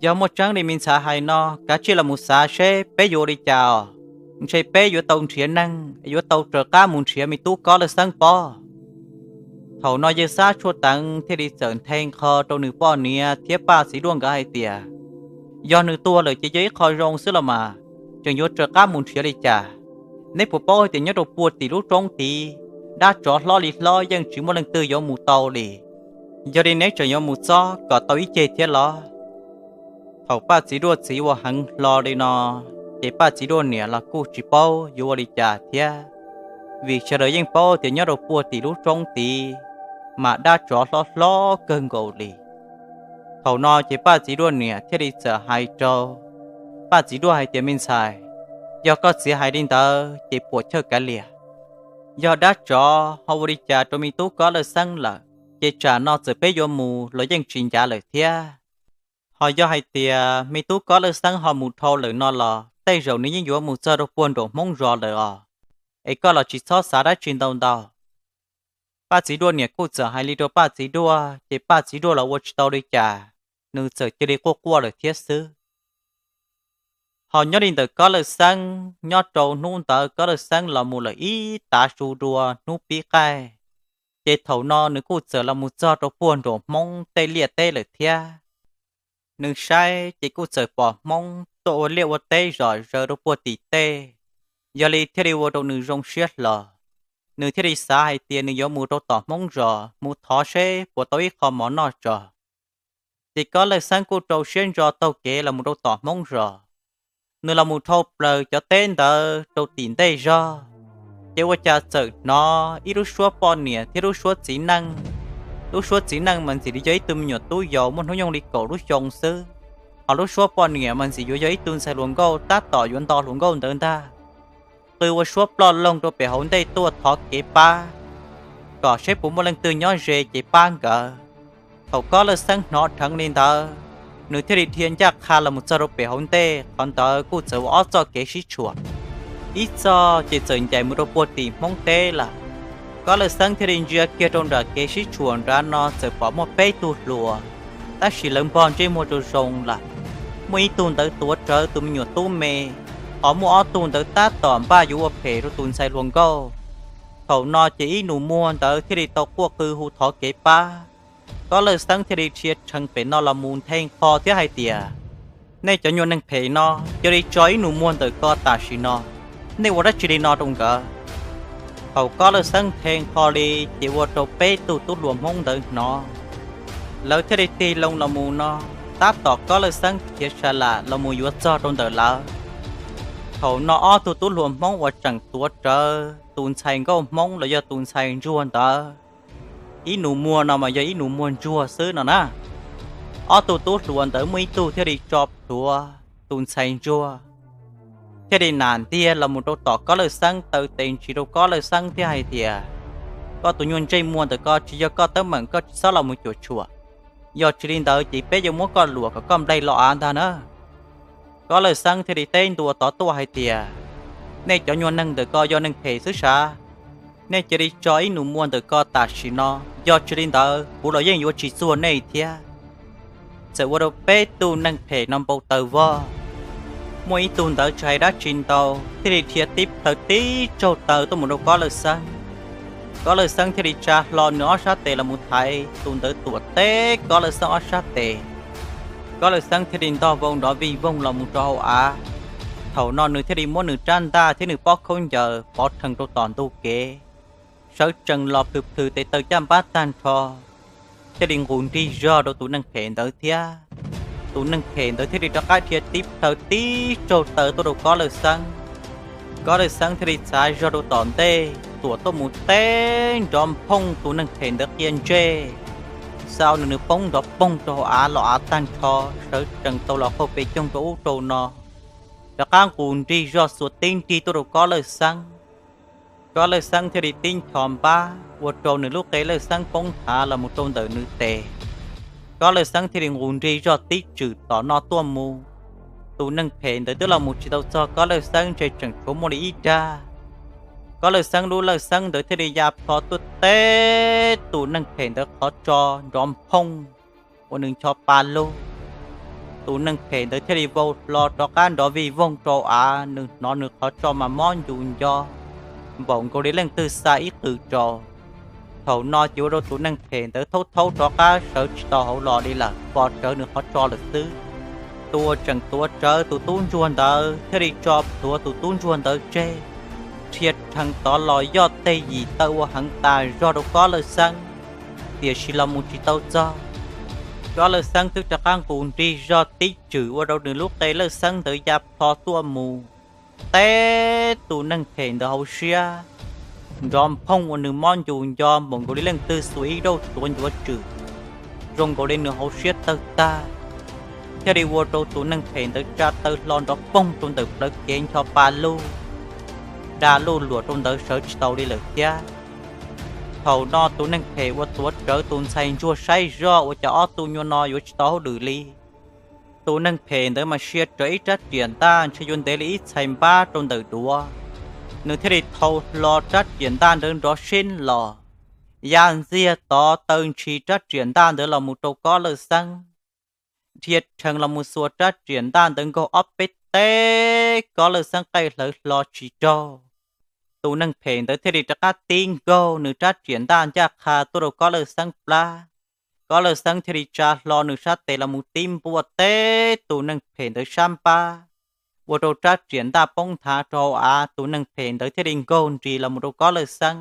Yog muaj tseeb li me ntxhais hais no, kav tsij los mus xav seb peb yuav ua li cas os. Ntshe peb yuav tau nrhiav neeg, yuav tau raws qab mus nrhiav me tub Kob Lawj Xeeb pob. Thaum no yawg Xab Tshuaj Teev thiaj li txawm nthe nqho rau nws poj niam thiab Paj Txiv Duaj nkawd hais tias, Yog nws tuag lawm ces yog ib qho zoo xwb los mas, tseem yuav raws qab mus nrhiav li cas? Neb puas paub hais tias nyob rau puag tim lub roob tid, dab tsov hlob li hlob yeej tsis muaj leej twg yuav mus tau li. Yog li neb tseem yuav mus txob kom tau ib ceg thiab los? Thaum Paj Txiv Duaj txiv ua heev hlo li no, ces Paj Txiv Duaj niam los kuj tsis paub yuav ua li cas thiab, vim sawv daws yeej paub tias nyob rau puag tim lub roob tid mas dab tsov hlob hlob kawg nkaus li. Thaum no ces Paj Txiv Duaj niam thiaj li txawm hais rau Paj Txiv Duaj hais tias, Me ntxhais, yog koj txiv hais li ntawd ces puam chawj kav liam. Yog dab tsov ho ua li cas rau me tub Kob Lawj Xeeb lawm, ces tsam no txawm peb yuav mus los yeej tsis ncav lawm thiab. Ho yog hais tias me tub Kob Lawj Xeeb ho mus dhau lawm no los tej zaum nws yeej yuav mus txog rau puag nraum Hmoob zos lawm os. Es koj los tsis txhob xav dab tsi ntau ntau. Paj Txiv Duaj niam kuj txawm hais li rau Paj Txiv Duaj, ces Paj Txiv Duaj los ua tsis tau li cas, nws txawm cia li quaj quaj lawm thiab xwb. Ho nyob li ntawm Kob Lawj Xeeb, nyob rau hnub ntawd Kob Lawj Xeeb los mus lawm ib tav su dua hnub pib qaij, ces thaum no nws kuj txawm los mus txog rau puag nraum Hmoob tej liaj teb lawm thiab. Nws saib ces kuj txawm pom Hmoob tuaj ua liaj ua teb zom zaws rau puag tim tej, yog li thiaj li ua rau nws zoo siab hlo. Nws thiaj li xav hais tias nws yuav mus rau tom Hmoob zos mus thov seb puas tau ib qho mov noj tso. Ces Kob Lawj Xeeb kuj rau siab ntso taug kev los mus rau tom Hmoob zos. Nws los mus dhau plaws cov teb ntawd rau tim ntej zog, ces ua cas txawm hnov ib lub suab poj niam thiab lub suab txiv neej. Lub suab txiv neej mas ntxim li yog ib tug me nyuam tub yaus muaj hnub nyoog li kaum lub xyoo xwb, ho lub suab poj niam mas ntxim yuav yog ib tug ntxhais hluas nkauj tab tom yuav nto hluas nkauj ntawd ntag. Qw ua suab ploj loog rau pem hauv ntej tuaj thov kev pab, kom seb puas muaj leej twg nyob ze ces pab nkawd. Thaum Kob Lawj Xeeb hnov dheev li ntawd, nws thiaj li dhia ncaj qha los mus txog rau pem hauv ntej, qhov ntawd kuj txawm ua ob txoj kev sib tshuam. Ib txoj ces txawm ncaim mus rau puag tim Hmoob teb lawm. Kob Lawj Xeeb thiaj li ntsia kiag rau nram kev sib tshuam nrad no txawm pom muaj peb tug hluas, tab sis lawv npog ntsej muag zoo zoo lawm. Muaj ib tug ntawd tuav rawv tus me nyuam tub me, ho muaj ob tug ntawd tab tom npaj yuav ua phem rau tus ntxhais hluas nkauj. Thaum no ces ib nus muag ntawd thiaj li tau quaj qw hu thov kev pab. Kob Lawj Xeeb thiaj li dhia rhees pem no los mus nthe nqho thiab hais tias, Nej cov nyuag neeg phem no, cia li tso ib nus muag ntawm ko tam sim no. Nej ua dab tsi li no rau nkawd? Thaum Kob Lawj Xeeb nthe nqho li ces ua rau peb tug tub hluas Hmoob ntawd hnov, lawv thiaj li tig loo los mus no, tab tom Kob Lawj Xeeb khiav sa lam los mus yuav txog rau ntawm lawv. Thaum no ob tug tub hluas Hmoob uas tseem tuav rawv tus ntxhais nkauj Hmoob los yog tus ntxhais ntsuag ntawd, ib nus muag no mas yog ib nus muag ntsuag xwb no na. Ob tug tub hluas ntawd muaj ib tug thiaj li tso plhuav tus ntxhais ntsuag, thiaj li nam ntiag los mus rau tom Kob Lawj Xeeb taw tes ntsis rau Kob Lawj Xeeb thiab hais tias, Koj tus nyuag ntsej muag ntawm ko tsis yog koj teeb meem, koj tsis txhob los mus cuam tshuam. Yog tsis li ntawd ces peb yuav muab koj luam kom koj nplaig los av ntag na. Kob Lawj Xeeb thiaj li teb ntua tod tuaj hais tias, Nej cov nyuag neeg ntawm ko yog neeg phem xwb sav. Nej cia li tso ib nus muag ntawm ko tam sim no, yog tsis li ntawd kuv los yeej yuav tsis txuag nej thiab. Txawm ua rau peb tug neeg phem no npau taws vog. Muaj ib tug ntawd tsis hais dab tsi ntau, thiaj li dhia tib plhaw tib tsaug taw tuaj mus rau Kob Lawj Xeeb. Kob Lawj Xeeb thiaj li tsa hlo nws ob sab tes los mus thaiv tus ntawd tuam teb Kob Lawj Xeeb ob sab tes. Kob Lawj Xeeb thiaj li ntog vau nrov vij voog los mus rau hauv av. Thaum no nws thiaj li muab nws rab ntaj thiab nws pob khaub ncaws pov rhees rau tom ntug kev, sawv tsees los plhws plhws tes taw caj npab tag nrho, thiaj li nqus nrig zog rau tus neeg phem ntawd thiab. Tus neeg phem ntawd thiaj li rov qab dhia tib plhaw tib tsaug taw tuaj rau Kob Lawj Xeeb. Kob Lawj Xeeb thiaj li txav zog rau tom ntej tuam tuaj mus teb nrov nphooj tus neeg phem ntawd qia ntsej, xa nws nws poob nrov poog rau hauv av los av tag nrho, sawv tsees tau los qaug pes coog rau ub rau no, rov qab nqus nrig zog xuas tib nrig tuaj rau Kob Lawj Xeeb. Kob Lawj Xeeb thiaj li tib ncho npab ua rau nws lub qe lawj xeeb poob nthav los mus rau ntawm nws tes. Kob Lawj Xeeb thiaj li nqus nrig zoj tib tswm tom no tuaj mus. Tus neeg phem ntawd twb los mus tsis tau txog Kob Lawj Xeeb ntshe tseem tshuav muaj li ib dag. Kob Lawj Xeeb lub lawj xeeb ntawd thiaj li ya plho tuaj teb tus neeg phem ntawd qhov tso nrov nphooj uas nws ncho pa lug. Tus neeg phem ntawd thiaj li vau hlo rov qab nrov vij voog rau av, nws hnov nws qhov tso mas mob ncus nco npaum nkaus li leej twg xa ib qws rau. Thaum no ces ua rau tus neeg phem ntawd thaub thaub rov qab sawv tsis tau hauv los li lawm, pos rawv nws qhov tso lawm xwb. Tus uas tseem tuav rawv tus tub ntsuag ntawd thiaj li tso plhuav tus tub ntsuag ntawd tseg, rhia rhees tod los yoj teg yim taw ua heev tas zog rau Kob Lawj Xeeb, tiam sis los mus tsis tau txog. Kob Lawj Xeeb twb rov qab nqus nrig zog tib tswm ua rau nws lub qe lawj xeeb ntawd ya plho tuaj mus teb tus neeg phem ntawd hauv siab, nrov nphooj uas nws mob ncus nco npaum nkaus li leej twg xuas ib dauj tuav ncuav tswm, zoo nkaus li nws hauv siab tawg tag, thiaj li ua rau tus neeg phem ntawd tsa taw hlo nrov poog rau ntawm plawv kev ncho pa lug, da luj luam rau ntawd sawv tsis tau li lawm thiab. Thaum no tus neeg phem uas tuav rawv tus ntxhais ntsuag saib zog ua cas ob tug nyuag no yuav tsis tau hauj lwm li. Tus neeg phem ntawd mas sia rawv ib rab riam ntaj ntshe yuav ntev li ib txhais npab rau ntawm duav, nws thiaj li thau hlo rab riam ntaj ntawd nrov sib los, ya ntxiag tod taw ntshis rab riam ntaj ntawd los mus rau Kob Lawj Xeeb, dhia rhees los mus xuas rab riam ntaj ntawd nkaug ob peb teg, Kob Lawj Xeeb qaij hlawv hlo tsis raug. Tus neeg phem ntawd thiaj li rov qab tib nkaug nws rab riam ntaj ncaj qha tuaj rau Kob Lawj Xeeb plab. Kob Lawj Xeeb thiaj li tsa hlo nws sab tes los mus tib npuaj teb tus neeg phem ntawd sab npab, ua rau rab riam ntaj poob nthav rau hauv av, tus neeg phem ntawd thiaj li nkaug nrig los mus rau Kob Lawj Xeeb.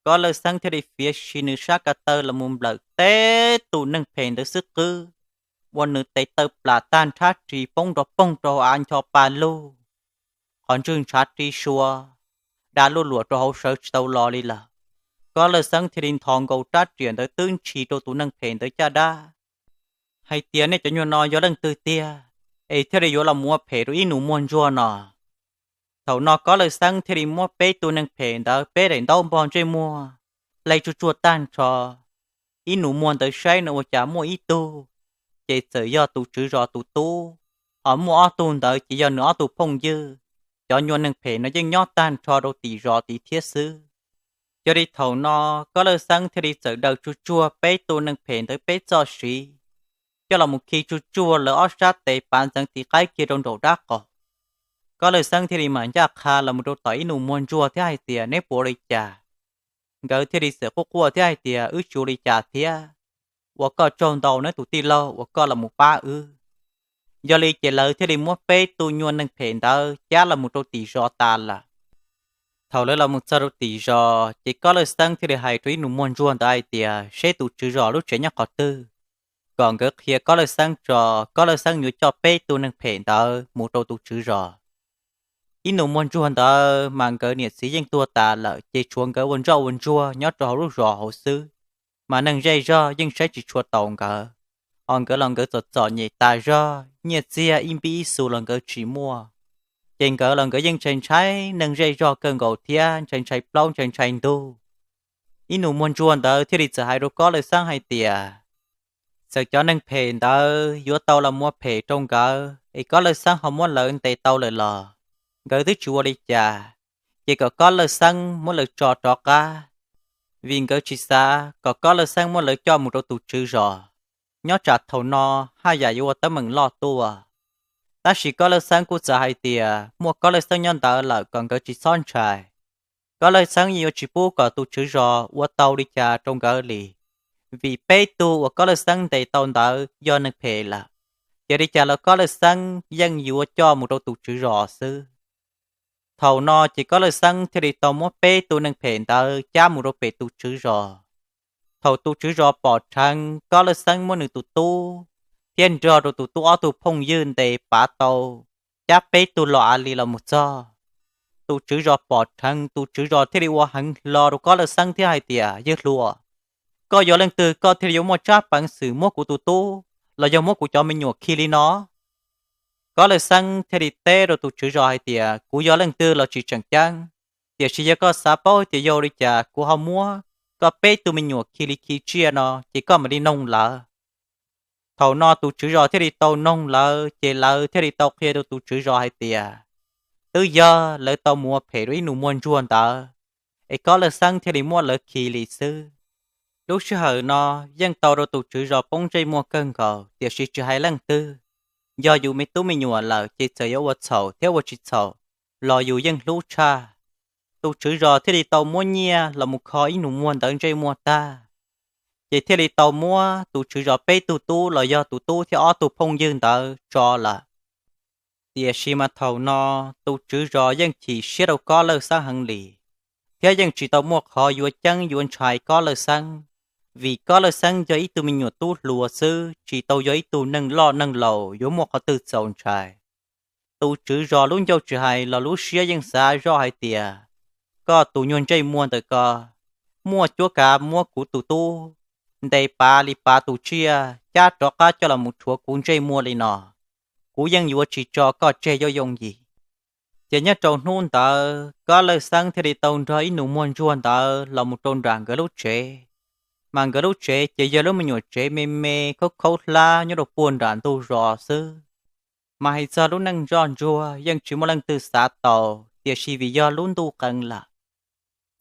Kob Lawj Xeeb thiaj li fiav si nws sab ka taw los mus nplawm teb tus neeg phem ntawd xwb qwb, ua nws tes taw plam tag nrhab ris poob nrov poog rau hauv av ncho pa lug, qhov ntswg ntshav ri sua, da luj luam rau hauv sawv tsis tau los li lawm. Kob Lawj Xeeb thiaj li nthos nkaus rab riam ntawd twb ntshis rau tus neeg phem ntawd caj dab, hais tias nej cov nyuag no yog leej twg tiag es thiaj li yuav los mus ua phem rau ib nus muag ntsuag no. Thaum no Kob Lawj Xeeb thiaj li muab peb tug neeg phem ntawd peb daim ntaub npog ntsej muag hle tsuj tsuag tag nrho. Ib nus muag ntawd saib no ua cas muaj ib tug ces txawm yog tus tswv zos tus tub, ho muaj ob tug ntawd ces yog nws ob tug phooj ywg. Cov nyuag neeg phem no yeej nyob tag nrho rau tim zos tid thiab xwb. Yog li thaum no Kob Lawj Xeeb thiaj li txawm daws tsuj tsuag peb tug neeg phem ntawd peb txoj siv, coj los mus khi tsuj tsuag lawv ob sab tes pav ntxeev tiv qaib kiag rau nraum dab qaum. Kob Lawj Xeeb thiaj li mam ncaj qha los mus rau tom ib nus muag ntsuag thiab hais tias neb puas ua li cas? Nkawd thiaj li txawm quaj quaj thiab hais tias wb tsis ua li cas thiab, ua koj tsaug ntau nawb tus tij laug uas koj los mus pab wb. Yog li ces lawv thiaj li muab peb tug nyuag neeg phem ntawd cab los mus rau tim zos tas lawm. Thaum lawv los mus txog rau tim zos ces Kob Lawj Xeeb thiaj li hais rau ib nus muag ntsuag ntawd hais tias seb tus tswv zos lub tsev nyob qhov twg, kom nkawd qhia Kob Lawj Xeeb tso, Kob Lawj Xeeb yuav coj peb tug neeg phem ntawd mus rau tus tswv zos. Ib nus muag ntsuag ntawd mas nkawd niam txiv yeej tuag tas lawm ces tshuav nkawd ua ntsoj ua ntsuag nyob rau hauv lub zos hauv xwb, mas neeg zej zog yeej saib tsis tshua taus nkawd. Ho nkawd los nkawd txom txom nyem tas zog, nyiaj txiag ib npib ib xu los nkawd tsis muaj, ces nkawd los nkawd yeej ntshai ntshai neeg zej zog kawg nkaus thiab ntshai ntshai plaub ntshai ntshai ntug. Ib nus muag ntsuag ntawd thiaj li txawm hais rau Kob Lawj Xeeb hais tias txawm cov neeg phem ntawd yuav tau los muab phem rau nkawd es Kob Lawj Xeeb ho muab lawv ntes tau lawm los nkawd twb tsis ua li cas, ces kom Kob Lawj Xeeb muab lawv tso rov qab, vim nkawd tsis xav kom Kob Lawj Xeeb muab lawv coj mus rau tus tswv zos. Nyob tsam thaum no haj yam yuav ua teeb meem loj tuaj. Tab sis Kob Lawj Xeeb kuj txawm hais tias muaj Kob Lawj Xeeb nyob ntawd lawm kom nkawd tsis txhob ntshai. Kob Lawj Xeeb yeej yuav tsis pub kom tus tswv zos ua tau li cas rau nkawd li, vim peb tug uas Kob Lawj Xeeb ntes tau ntawd yog neeg phem lawm, ces li cas los Kob Lawj Xeeb yeej yuav coj mus rau tus tswv zos xwb. Thaum no ces Kob Lawj Xeeb thiaj li tau muab peb tug neeg phem ntawd cab mus rau pem tus tswv zos. Thaum tus tswv zos pom dheev Kob Lawj Xeeb muab nws tus tub thiab nrog rau tus tub ob tug phooj ywg ntes pav tau cab peb tug los av li los mus txog, tus tswv zos pom dheev tus tswv zos thiaj li ua heev hlo rau Kob Lawj Xeeb thiab hais tias yawg hluas, koj yog leej twg koj thiaj li yuav muaj tsab peev xwm muab kuv tus tub los yog muab kuv cov me nyuam khi li no? Kob Lawj Xeeb thiaj li teb rau tus tswv zos hais tias kuv yog leej twg los tsis tseem ceeb, Tiam sis yog koj xav paub tias yog li cas kuv ho muab koj peb tug me nyuam khi li khi tsiaj no ces koj mam li noog lawv. Thaum no tus tswv zos thiaj li tau noog lawv ces lawv thiaj li tau qhia rau tus tswv zos hais tias twb yog lawv tau mus ua phem rau ib nus muag ntsuag ntawd es Kob Lawj Xeeb thiaj li muab lawv khi li xwb. Lub sij hawm no yeej tau rau tus tswv zos poob ntsej muag kawg nkaus tiam sis tsis hais leej twg, yog yus me tub me nyuam lawm ces txawm yuav ua txhaum thiab ua tsis txhaum los yus yeej hlub tshaj. Tus tswv zos thiaj li tau muab nyiaj los mus kho ib nus muag ntawd ntsej muag tag, ces thiaj li tau muab tus tswv zos peb tug tub los yog tus tub thiab ob tug phooj ywg ntawd tso lawm. Tiam sis mas thaum no tus tswv zos yeej chim siab rau Kob Lawj Xeeb heev li, thiab yeej tsis tau muaj qhov yuav ceeb yuav ntshai Kob Lawj Xeeb, vim Kob Lawj Xeeb yog ib tug me nyuam tub hluas xwb tsis tau yog ib tug neeg loj neeg laus yuav muaj qhov twg txaus ntshai. Tus tswv zos lub ncauj tsis hais los lub siab yeej xav zoj hais tias koj tus nyuag ntsej muag ntawm ko muaj cuab kav muab kuv tus tub ntes pav li pav tus tsiaj cab rov qab coj los mus rhuav kuv ntsej muag li no, kuv yeej yuav tsis tso koj tseg yooj yooj yim. Ces nyob rau hnub ntawd Kob Lawj Xeeb thiaj li tau nrog ib nus muag ntsuag ntawd los mus rau nram nkawd lub tsev, mas nkawd lub tsev ces yog lub me nyuam tsev me me khaub khaub hlab nyob rau puag nram ntug zos xwb. Mas hais txog lub neej zoj ntsuag yeej tsis muaj leej twg xav tau, tiam sis vim yog lub ntuj qee lawm.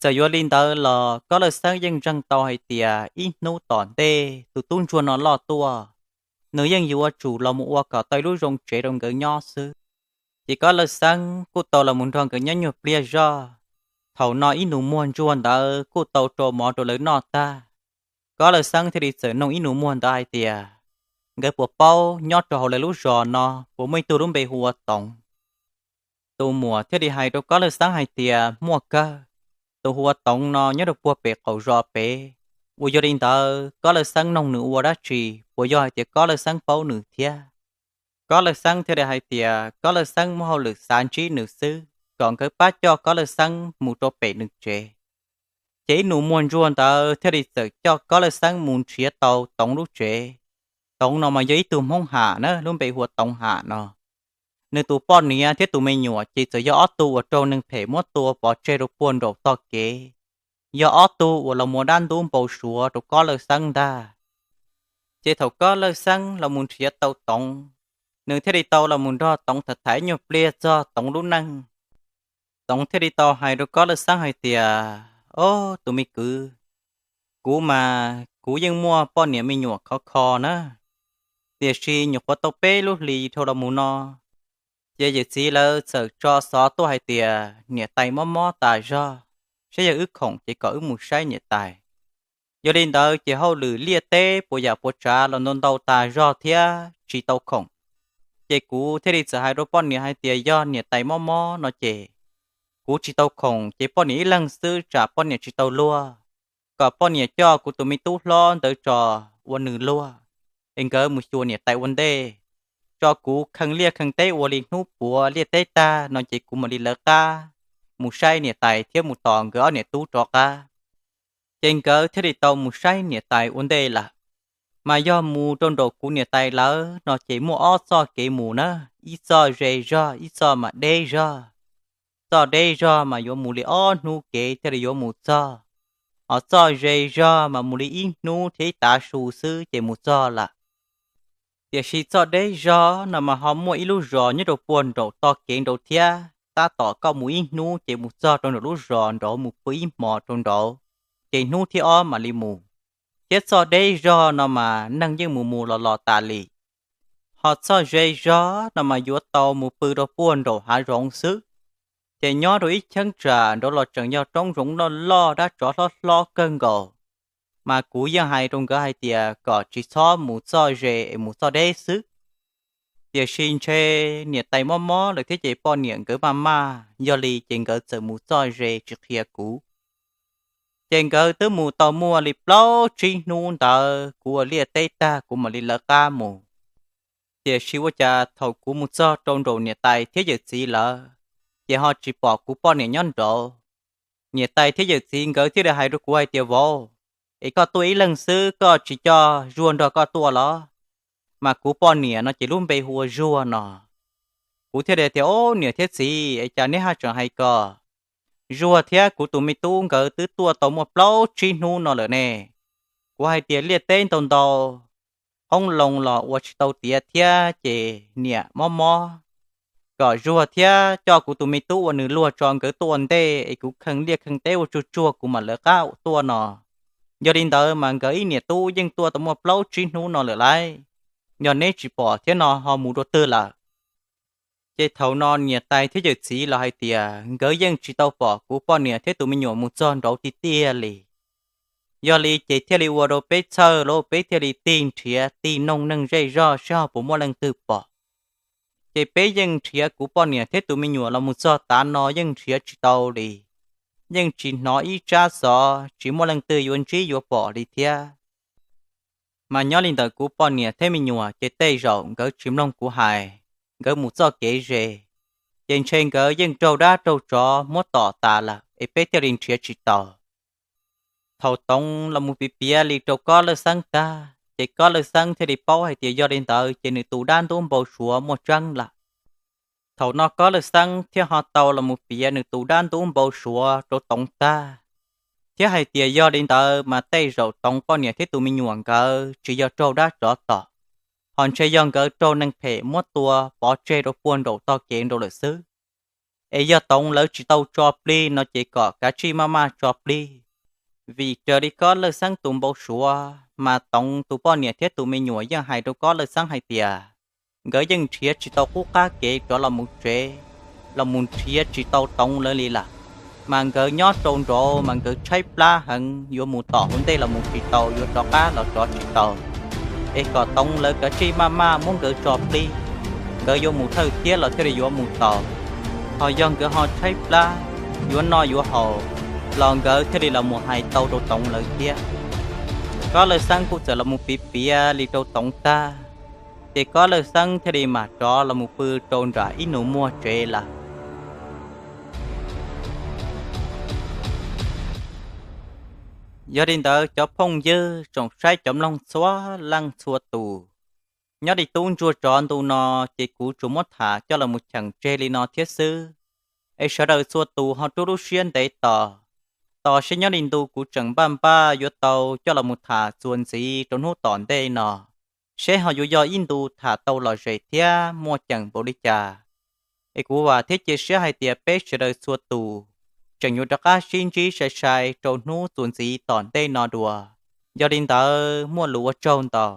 Txawm yuav li ntawd los Kob Lawj Xeeb yeej ntseeg tau hais tias ib hnub tom ntej tus tub ntsuag no loj tuaj, nws yeej yuav tsum los mus ua kom tau ib lub zoo tsev rau nkawd nyob xwb. Ces Kob Lawj Xeeb kuj tau los mus nrog nkawd nyob nyuag pliag zoj. Thaum no ib nus muag ntsuag ntawd kuj tau rau mov rau lawv noj tag, Kob Lawj Xeeb thiaj li txawm noog ib nus muag ntawd hais tias nkawd puas paub nyob rau hauv lawv lub zos no puas muaj ib tug lub npe hu ua Toov. Tus muam thiaj li hais rau Kob Lawj Xeeb hais tias muaj kawg, tus hu ua Toov no nyob rau puag pem qaum zos pem. Uas yog li ntawd Kob Lawj Xeeb noog nws ua dab tsi, puas yog hais tias Kob Lawj Xeeb paub nws thiab? Kob Lawj Xeeb thiaj li hais tias Kob Lawj Xeeb muaj hauj lwm xav ntsib nws xwb, kom nkawd pab coj Kob Lawj Xeeb mus rau pem nws tsev. Ces ib nus muag ntsuag ntawd thiaj li txawm coj Kob Lawj Xeeb mus nrhiav tau Toov lub tsev. Toov no mas yog ib tug Hmoob Ham na, lub npe hu ua Toov Ham no. Nws tus poj niam thiab tus me nyuam ces txawm yog ob tug uas raug neeg phem muab tua pov tseg rau puag nraum tog kev, yog ob tug uas los mus ua dab ntub npau suav rau Kob Lawj Xeeb ntag. Ces thaum Kob Lawj Xeeb los mus nrhiav tau Toov, nws thiaj li tau los mus nrog Toov tham tham ib nyuag pliag txog Toov lub neej. Toov thiaj li tau hais rau Kob Lawj Xeeb hais tias, Ob, tus me kwv, kuv mas kuv yeej muaj poj niam me nyuam khov kho na, tiam sis nyuam qhuav tau peb lub hlis dhau los mus no, ces yawm txiv lawv txawm tso xov tuaj hais tias niam tais mob mob tas zog, saib yog wb khoom ces kom wb mus saib niam tais. Yog li ntawd ces hauj lwm liaj teb puas yam puas tsav los ntau ntau tas zog thiab tsis tau khoom. Ces kuv thiaj li txawm hais rau poj niam hais tias yog niam tais mob mob no ces kuv tsis tau khoom ces poj niam ib leeg xwb tsam poj niam tsis tau luag, kom poj niam coj kuv tus me tub hlob ntawd tso ua nws luag, es nkawd mus xyuas niam tais ua ntej, tso kuv kheev liaj kheev teb ua li hnub puav liaj teb tag no ces kuv mam li lawv qab mus saib niam tais thiab mus tos nkawd ob niam tub rov qab. Ces nkawd thiaj li tau mus saib niam tais ua ntej lawm. Mas yog mus rau nraum kuv niam tais lawv no ces muaj ob txoj kev mus na, ib txoj ze zog ib txoj mas deb zog. Txoj deb zog mas yuav mus li ob hnub kev thiaj li yuav mus txog, hos txoj ze zog mas mus li ib hnub thiab ib tav su xwb ces mus txog lawm. Tiam sis txoj deb zog no mas ho muaj ib lub zos nyob rau puag nraum tog kev nraud thiab, tab tom koj mus ib hnub ces mus txog rau nraum lub zos nraud mus pw ib hmos rau nraud, ces hnub thib ob mam li mus. Thiab txoj deb zog no mas neeg yeej mus mus los los tas li. Hos txoj ze zog no mas yuav tau mus pw rau puag nraum hav zoov xwb. Ces nyob rau ib cheeb tsam nraud los tseem yog roob zoov loj loj dab tsov hlob hlob kawg nkaus. Mas kuv yeej hais rau nkawd hais tias kom tsis txhob mus txoj ze es mus txoj deb xwb. Tiam sis ntshe niam tais mob mob lawm thiab ces poj niam nkawd maj maj, yog li ces nkawd txawm mus txoj ze tsis qhia kuv. Ces nkawd twb mus tau muaj li plaub tsib hnub ntawd kuv ua liaj teb tag kuv mam li lawv qab mus. Tiam sis ua cas thaum kuv mus txog rau nraum niam tais thiab yawm txiv lawv, ces ho tsis pom kuv poj niam nyob nraud. Niam tais thiab yawm txiv nkawd thiaj li hais rau kuv hais tias, Vauv, es koj tuaj ib leeg xwb koj tsis coj Zuag nrog koj tuaj los? Mas kuv poj niam no ces lub npe hu ua Zuag no. Kuv thiaj li tias, Ob, niam thiab txiv, es cas neb haj tseem hais ko? Zuag thiab kuv tus me tub nkawd twb tuaj tau muaj plaub tsib hnub no lawm ne. Kuv hais tias liaj teb ntau ntau, qoob loo los ua tsis tau tiav thiab ces niam mob mob, kom Zuag thiab coj kuv tus me tub uas nws luag tso nkawd tuaj ua ntej es kuv kheej liaj kheej teb ua tsuag tsuag kuv mam lawv qab tuaj no. Yog li ntawd mas nkawd ib niam tub yeej tuaj tau muaj plaub tsib hnub no lawm lauj. Yog neb tsis pom thiab no ho mus dua twg lawm? Ces thaum no niam tais thiab yawm txiv los hais tias nkawd yeej tsis tau pom kuv poj niam thiab tus me nyuam mus txog nraud tiag tiag li. Yog li ces thiaj li ua rau peb txhawj lauj, peb thiaj li tig nrhiav tig noog neeg zej zog saib ho puas muaj leej twg pom. Ces peb yeej nrhiav kuv poj niam thiab tus me nyuam los mus txog tav no yeej nrhiav tsis tau li. Yeej tsis hnov ib tsab xov, tsis muaj leej twg yuav ntsib yuav pom li thiab. Mas nyob li ntawm kuv poj niam thiab me nyuam ces tej zaum nkawd tsis mloog kuv hais, nkawd mus txoj kev ze, ces ntshe nkawd yeej raug dab raug tsov muab tom tas lawm es peb thiaj li nrhiav tsis tau. Thaum Toov los mus piav piav li rau Kob Lawj Xeeb tag ces Kob Lawj Xeeb thiaj li paub hais tias yog li ntawd ces nws tus dab ntub npau suav muaj tseeb lawm. Thaum no Kob Lawj Xeeb thiaj ho tau los mus piav nws tus dab ntub npau suav rau Toov tag, thiab hais tias yog li ntawd mas tej zaum Toov poj niam thiab tus me nyuam nkawd tsis yog raug dab tsov tom, ho ntshe yog nkawd raug neeg phem muab tua pov tseg rau puag nraum tog kev nraud lawm xwb. Es yog Toov lawv tsis tau tso plig no ces kom kav tsij maj maj tso plig, vim raws li Kob Lawj Xeeb tus npau suav mas Toov tus poj niam thiab tus me nyuam yeej hais rau Kob Lawj Xeeb hais tias nkawd yeej nrhiav tsis tau qub qab kev rov los mus tsev, los mus nrhiav tsis tau Toov lawv li lawm. Mas nkawd nyob rau nraud mas nkawd tshaib plab heev, yuav mus tom hauv ntej los mus tsis tau, yuav rov qab los rov tsis tau. Es kom Toov lawv kav tsij maj maj muab nkawd tso plig, nkawd yuav mus thawj thiab los thiaj li yuav mus tau. Ho yog nkawd ho tshaib plab, yuav noj yuav haus, los nkawd thiaj li los mus hais tau rau Toov lawv thiab. Kob Lawj Xeeb kuj txawm los mus piav piav li rau Toov tag, ces Kob Lawj Xeeb thiaj li mam rov los mus pw rau nram ib nus muag tsev lawm. Yog li ntawd cov phooj ywg tsoom saib cov mloog txhua leej txhua tus, nyob li tub ntsuag tsov ntu no ces kuv tsuas muab tham coj los mus cheem tseg li no thiab xwb. Es sawv daws txhua tus ho rub lub siab ntev tos, tos seb nyob li ntu kuv tseem npaj npaj yuav tau coj los mus tham txuas ntxiv rau hnub tom ntej no, seb ho yuav yog ib ntu tham tau lom zem thiab muaj ceem npaum li cas. Es kuv vam thiab cia siab hais tias peb sawv daws txhua tus tseem yuav rov qab sib ntsib sai sai rau hnub txuas ntxiv tom ntej no dua. Yog li ntawd muaj lus ua tsaug ntau.